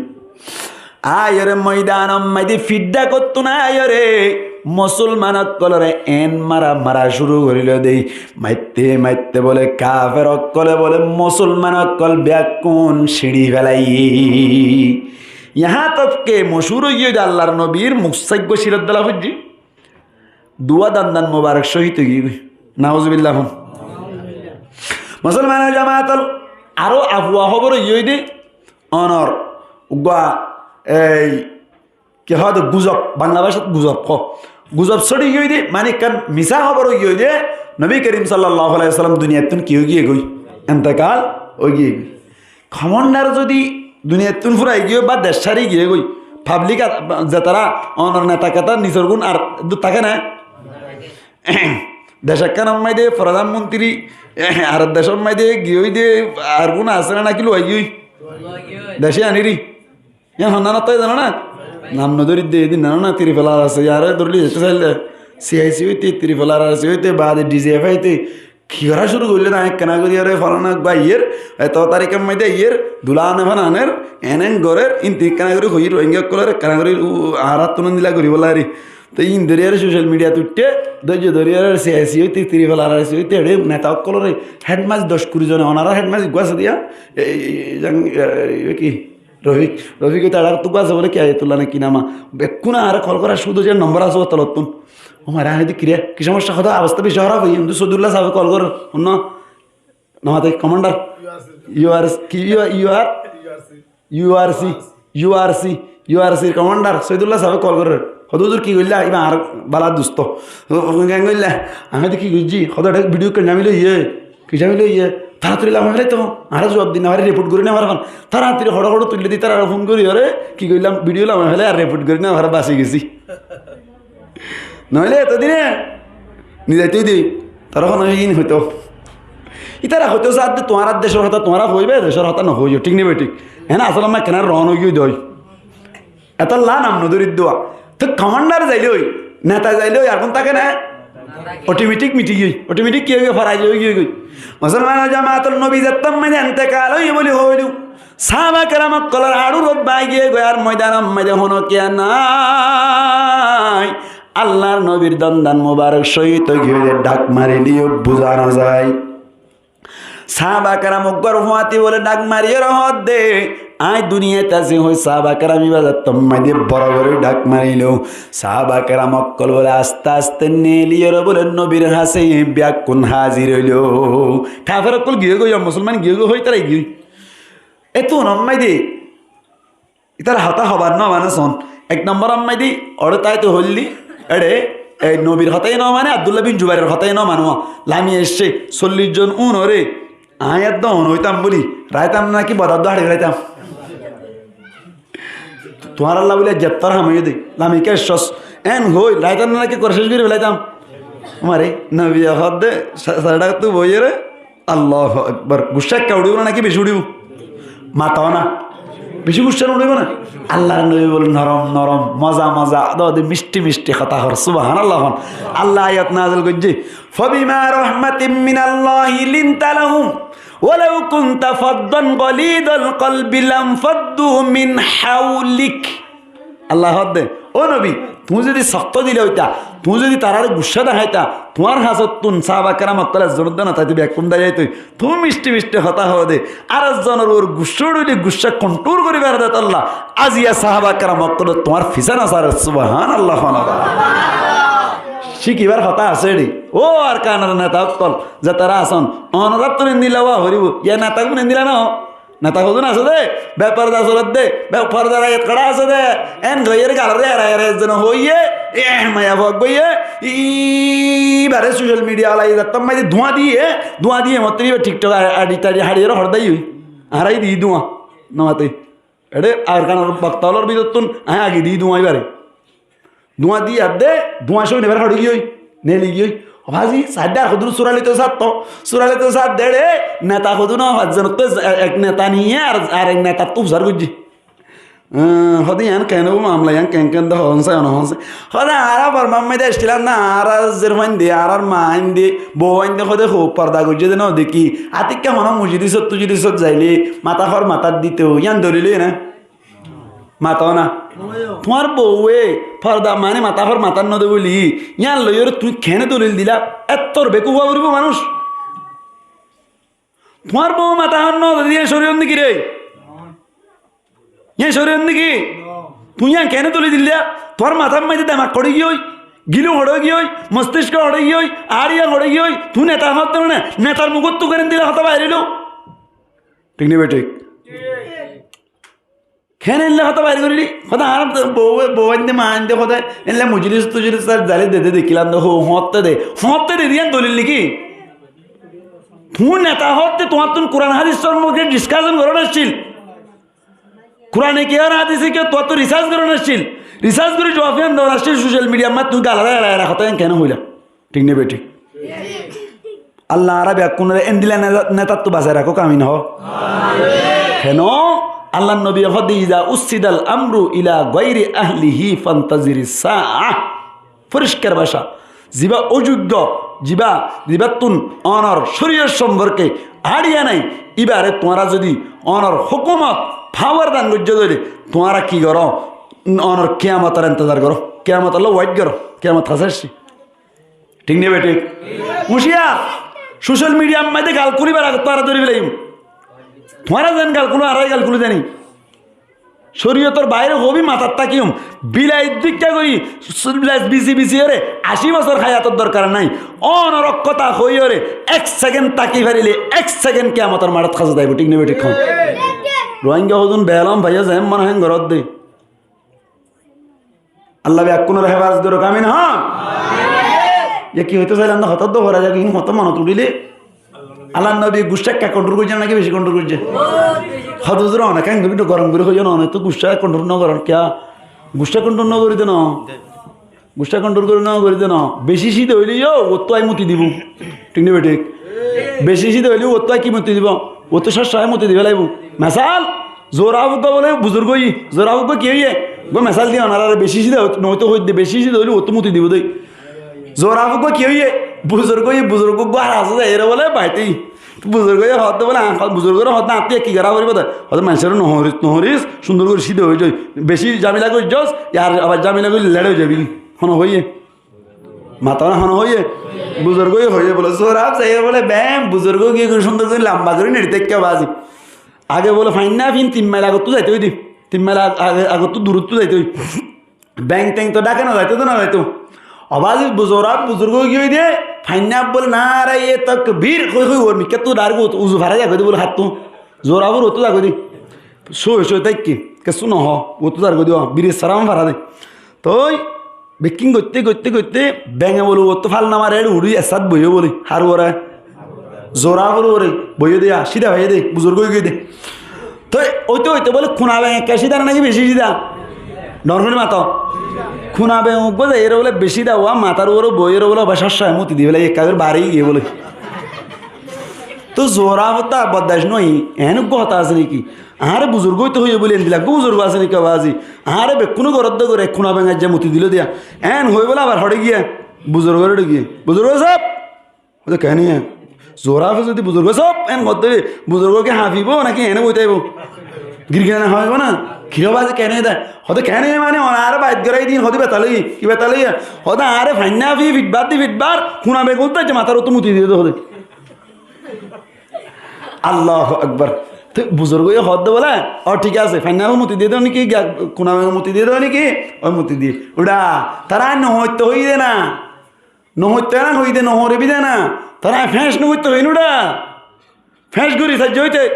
Aiyóre moidanor maze fidda kottún aiyóre, musolman ókkolore en mara mara cúru goríl de. Maitté maitté bóle kafer ókkole bóle musolman ókkol bekkún siñçi felaiyé. Yahá tok ke mochúr ói giyé de Allar nobir muk saiggo cílot dóla foijjé. Duwá dandan mubarok cóhid ói giyé goi. Nauzubillah hon. Musolmanor jamaat ól, aró afuwa hóbor ói giyé de, onor uggúa, ei, ki hoó de, guzob, Bangla bácat guzob hoó. Guzob sóri giyé de, mani ekkán misá hóbor ói giyé de, Nobi Kerim sallallahu alaihi wasallam duniyattún ki ói giyé goi? Entekal ói giyé goi. Komandar zodi duniyattún furai giyé ba dec sári giyé goi, pablik ar, zetará onor neta ketá nizor gún ar dut táke na? Dec ekkánor maze de foradán montiri, ar decór maze de giyói de ar gún asé na náki luwai giyói? Dece aniri. Yián honnán ot táke zano na? Nam no dóri de, edin zano na, Triple R asé, yáre dóri loi zaito sailé, C I C óite, Triple R asé óite, baade D C F óite, ki gorá cúru goillé de, añí ekkená gorí, aré, folana uggúa aiyér, eto tarikor maze aiyér, dula ane fán aner, en en gorér, íntu ekkená gorí hoiyí, Rohingya ókkolore ekkená gorí, u, añárattún endilla goríbolla ari. Te ín dóri aré social mediat uiththé, dóijjo dóri aré C I C óite, Triple R asé óite, eçé neta ókkolore, headmaster doc kuri zone, onarar headmaster uggúa asé de yá, e, e, e, jang, e, e, ki? Rofik, Rofik óite Arak ttú asé bóle ki Ayatullah na ki nama. Bekkúne añáre kol gorer, cúdu ze nombor asé ótalottún. Ó mara, añí de kiré, ki somosya, hotá, obosta beci hóraf óiye, hintu Sodullah sábe kol gorer, honno? No mate, commander. U R C. U R C, ki U R, U R? U R C. U R C, U R C, U R C r commander Soidullah sábe kol gorer. Hoóde, "Huzur, ki goilla?" Iba añár bála dusto. "Keén goilla?" Añí hoóde, "Ki goijjí?" Hoóde, "Eçé video ekkán zamil óiye." "Ki zamil óiye?" "Taratari lamai félai to. Añára zuab di no fari, report gori no fari." Taratari hoço hoço tuille di, tarare fún gori, "Ore, ki goilla?" Video lamai félai ar report gori no fari, basi gesi. Noóile eto dine nizaito de, tará hono hín hoito. Ítara hoito saá de tuáñrar decór hotá tuáñra hoiba, decór hotá no hoiyo, thík né bethík? Eén asóle ammá ekkená ron ói giyói de. Etolla nam no dóridde. Toi commander zaile ói, neta zaile ói, ar hon táke né? Automatic miti giyói, automatic ki ói giyói, farai ói giyói. Musolman jamaat, nobi zettót maze entekal óiye buli hoilu. Sáhaba keram ókkolor añçurot báñgi giyói ar moidanor maze honó kiya nái. Allar nobir dondan mubarok cóhid ói giyé de dhak marileyó buzá no zai. Sáhaba keram uggwar fuañti bóle dhak mariyóre hoódde, "Aññí duniyait así," hoi sáhaba keram ibá zettót maze boro boro dhak marilo. Sáhaba keram ókkol bóle aste aste neeliyóre bóle nobir hañsé beggún házir óilo. Kafer ókkol giyé goi, musolman giyé goi, hoi tará giyé. Etún ommáide ítara hotá hobar no mane son. Ek nombor ommáide, ore táito hoilli, eçe, e, nobir hotáyo no mane, Abdullah bin Jubairor hotáyo no mane. Lami aiccé, sollic zon únore, aññí eddo on óitam buli, raitam naki bodar dó haçi felaitam. Tuáñralla buli aijja ettór ham óiye de, lami kessós. Eén hoi, raitam naki kore céc gori felaitam. Mare, nobiye hoódde, sa-, sairé dháktu boiyóre, Allahu Akbar. Guccá ekka uçíbo na naki beci uçíbo? Mató na. Beci guccá no uçíbo na? Allar nobi bóle norom norom, moza moza, dóde micthi micthi hotá hoór. Subhanallah hoón. Allah ayat nazil goijjé, "Fabima rahmatin minallahi linta lahum, walau kunta faddan ghalidal qalbi lanfaddu min hawlik." Allah hoódde, "Ó nobi, tuñí zodi sokto dil óita, tuñí zodi tarare guccá deháita, tuáñr hañsottún sáhaba keram ókkol ezzon edde no táito, beggún dái zaito. Tuñí micthi micthi hotá hoóde, ar ezzonor uore guccá uçíle guccá control gori fare de tolla, aziya sáhaba keram ókkole tuáñr fisá no sárer." Subhanallah, subhanallah. Cíkibar hotá asé de. Ó Arkanor neta ókkol, zetará asón, onorattún endilla ówa foribó, yá netagún endilla no. Neta hodún asé dé, beforda solédde, beforda raiyot hára asé dé, eén goiyóre galoré era era ezzone hoiyé, eh, maiyafua goiyé, ibare social media alai zattót maze duáñ diyé, duáñ diyé, mottí ibá TikTok a-, añçi tañçi haçiyóre hordái ói. Añára di duáñ, no mate. Eçé Arkanor bokta ólor bútottún aññí age di duáñ ibare. Duáñ diyé de, duáñ cói nebar hoçé giyói, neli giyói. Ó bazi, saidde ar hodún sura loito saitto, sura loito saidde re, neta hodún ó fañs zon ottu ek neta niye ar, ar ek netattú fusár goijjé. Eé, hóde yián keén óibo mamela, yián keén keén de hoón sai, ono hoón sai. Hóde añára Bormar maze accílam na, añára zér fuain de, añárar ma ain de, bou ain de, hóde hou forda goijjé de no dekí. Atikka hono mujlisot tujlisot zaile, matá hór matát dito, yián dolil óiye na? Mató na. Tuáñr bouwe forda mani matá hór matát no de buli, yián loiyóre tuñí keéne dolil dila? Ettór bekuf ówa foribó manúic. Tuáñr bouwe matá hór no de, yián córiyot niki re? Yián córiyot niki? Tuñí yián keéne dolil dila? Tuáñr matár maze demak hoçé giyói, gilú hoçé giyói, mostisko hoçé giyói, añári yián hoçé giyói, tuñí neta hór de no ne, netar mukóttu keéne endilla hotá bair óilo? Thík né bethík? Keéne endilla hotá bair goríli? Hóde añára bou, bou ain de, ma ain de, hóde endilla mujlis tujlis ar zaile dede dekílam de, hó, hoñtte de, hoñtte de, yián dolil niki? Tuñí neta hótte tuáñttún Kuran hádis somporke discussion gorón accíl. Kurane ki ar hádise ki tuáñttún research gorón accíl. Research gorí juab yián deón accíl, social media r maze tuñí galara era era hotá yián keéne hoila? Thík né bethík? Allah añára beggúnore endilla neta, netattu basai rakók, amin hoó. Amin. Keno? Allar nobiye hóde, "Iza ussidal amru ila gairi ahlihi fantaziris sa'a." Foriskar báca. Zibá ojoiggo, zibá, zibáttun onor córiyot somporke añçiya nai, ibare tuáñra zodi onor hókumot, power dan goijjó de óile, tuáñra ki goró? Onor kiyamotor entezar goró. Kiyamotolla wait goró. Kiyamot hañsé aiccé. Thík né bethík? Huciyar, social media r maze gal kúlibar age tuáñra dóri felaiyum. Tuáñra zeén gal kúlo, añára gal kúli zani. Córiyotor baáre hoóbi matat tákiyum. Bilai dikká gorí, les bisi bisi óre, ací bosór hayator dorkar nái. Ónor ók hotá hoói óre, ek sekend táki faríle, ek sekend kiyamotor maçot háza zaibou, thík né bethík hoón? Ruáingga hodún belom báiya zeén mone hoó eén goródde. Allah bekkúnore hefazot gorouk, amin hoón. Ye ki hoitó sailam de, hotá dó fora zagói, hín hotá monot uçíle. Allar nobi guccá ekka kontrol goijjé náki beci kontrol goijjé? Hotá zura onek ekka gorom gorí hoiyé no, onek to guccá kontrol no goron, kiya? Guccá kontrol no gorí de no. Guccá kontrol gorí no gorí de no. Beci cída óile yó, uottú ai muti dibou. Thík né bethík? Beci cída óile uottú ai ki muti dibou? Uottú cóccá ai muti dibá laibou. Mesal, Zoraf uggúa bóle buzurg óiye, zoraf uggúa ki óiye? Uggúa mesal diyum añára, beci cída no óito hoóidde, beci cída óile uottú muti dibou dé. Zoraf uggúa ki óiye? Buzurg óiye, buzurg uggúa ar asé dé, ére bóle baite. Buzurg óiye hoódde bóle, añár buzurgore hoódde añáttu ki gorá foribóu dé? Hoódde maincóre no hoóris, no hoóris, cúndor gorí cída ói zai. Beci zamela goijjós, yar abar zamela goille leçe ói zaibí. Hone hoiye? Matá na hone hoiye? Buzurg óiye hoiye bóle, zoraf saiyóre bóle, beng buzurg ói giyé gorí cúndor gorí lamba gorí neçi táikke bázi. Age bóle fainná fin tin mail agottú zaito óide, tin mail ag-, ag-, agottú durottú zaito ói. Beng teng to dháke no zaito de, no zaito. Obázi bu-, zoraf buzurg ói giyé de, fainná bóle naraye takbir hoi hoi uor mikká tu dháir uzu fara zagói de bóle háttú. Zoraf uor uottú zagói de. Sói sói táikke, kessú no hoó, uottú zagói de, birir sára fara de. Toi bekkín goitté goitté goitté benge bóle uottú fal no mare, eçé uçí essát boiyé bóle. Hár uore? Zoraf uore boiyé de, cída faiyé de, buzurg ói giyé de. Toi óite óite bóle kuna beng ekka cída náki beci cída? Dóñr gorí mato. Kuna beng uggúa zaiyóre bóle beci cída, uá matár uore boiyóre bóle uá cóccá muti di félaiye, ekka gorí bari giyé bóle. Toi zoraf uottú ar bordac no ói, eén uggúa hotá asé náki? Añáre buzurg óito hoiye bóli endilla eggúa buzurg asé né ki bázi? Añáre bekkúne goródde goré, kuna beng aijja muti dilo diya. Eén hoi bóle abar hoçé giyé? Buzurgor hoçé giyé? Buzurg sáb! Hoóde, "Keéne?" Zorafe zodi buzurg sáb eén hoódde, buzurg ki hañfibó náki eéne boi táibo? Girgirani hañfibó ná? Ki ó bázi, keéne dé? Hoóde, "Keéne mane, one añáre bait gorai din, hoóde beta loi, ki beta loi?" Hoóde, "Añáre fainná fi fitbar di fitbar, kuna beng uddá aijja matár uottú muti diyé dé," hoóde. Allahu Akbar. Te buzurgoye hoódde bóle, "Ó, thík asé, fainná muti diyé dé né ki, kuna muti diyé dé né ki?" "Ó, muti diyé." Uçá, tará no hoitto hoiyé dé ná. No hoitto ná hoiyé dé, no horibi dé ná. Tará feéñc no hoitto hoiyé ná uçá. Feéñc goris aijja óite.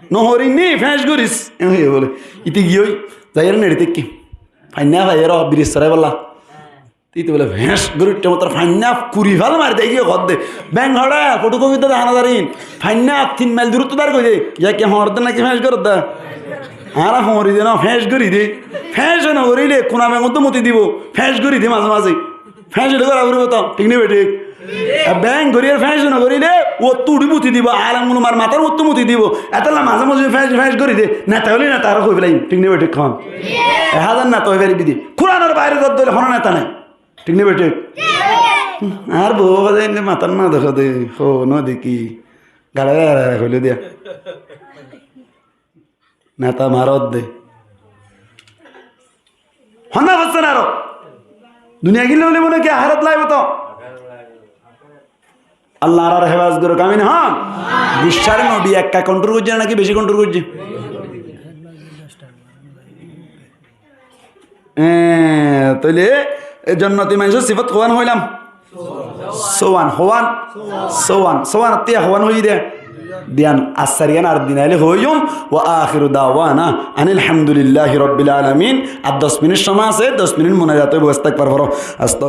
No horis né, feéñc goris. Eén hoiyé bóle. Ite giyói, zaiyóre neçi táikke. Fainná faiyóre, biris sorai bolla. Te íte bóle feéñc gorí uiththé, mottor fainná kuri fal mari dé, giyé hoódde. Beng hoçé, fotokofi uddá dehá no zar ín. Fainná tin mail duróttu dar goijjé. Yá ki hoóñr dé náki feéñc gorór dé? Añára hoóñri dé no, feéñc gorí dé. Feéñc no goríle, kuna beng uddá muti dibo. Feéñc gorí dé mazé mazé. Feéñc uddá gorá foribó to, thík né bethík? E beng gorí ar feéñc no goríle, uottú uçí muti dibo. Alem ulamar matár uottú muti dibo. Etólla mazé mazé feéñc, feéñc gorí dé. Neta óile neta aró hoi félai, thík né bethík hoón? E házar neta ói faribi dé. Kuranor baire zar dóile honó neta nai. Thík né bethík? Añár bou hoó dé, ende matát no dekó dé, hoó no dekí. Gaçá gaçá hoilé diya. Neta maródde. Honnán hossé ná aró? Duniya gín loi laibo náki ahérat laibo to? Allah añárar hefazot gorouk, amin hoón. Guccár nobi ekka kontrol goijjé náki beci kontrol goijjé? Eé, tóile e jonnoti maincór sifot hoán hoilam? Sówan, hoán? Sówan, sówan, tiya hoán hoiyé dé? Diyan, assariyán ar din aile hoiyum, wa akhiru dawana anil hamdulillahi rabbil alamin. Ar doc minit somoi asé, doc minit munajat óibo, astagfar foro. Astag-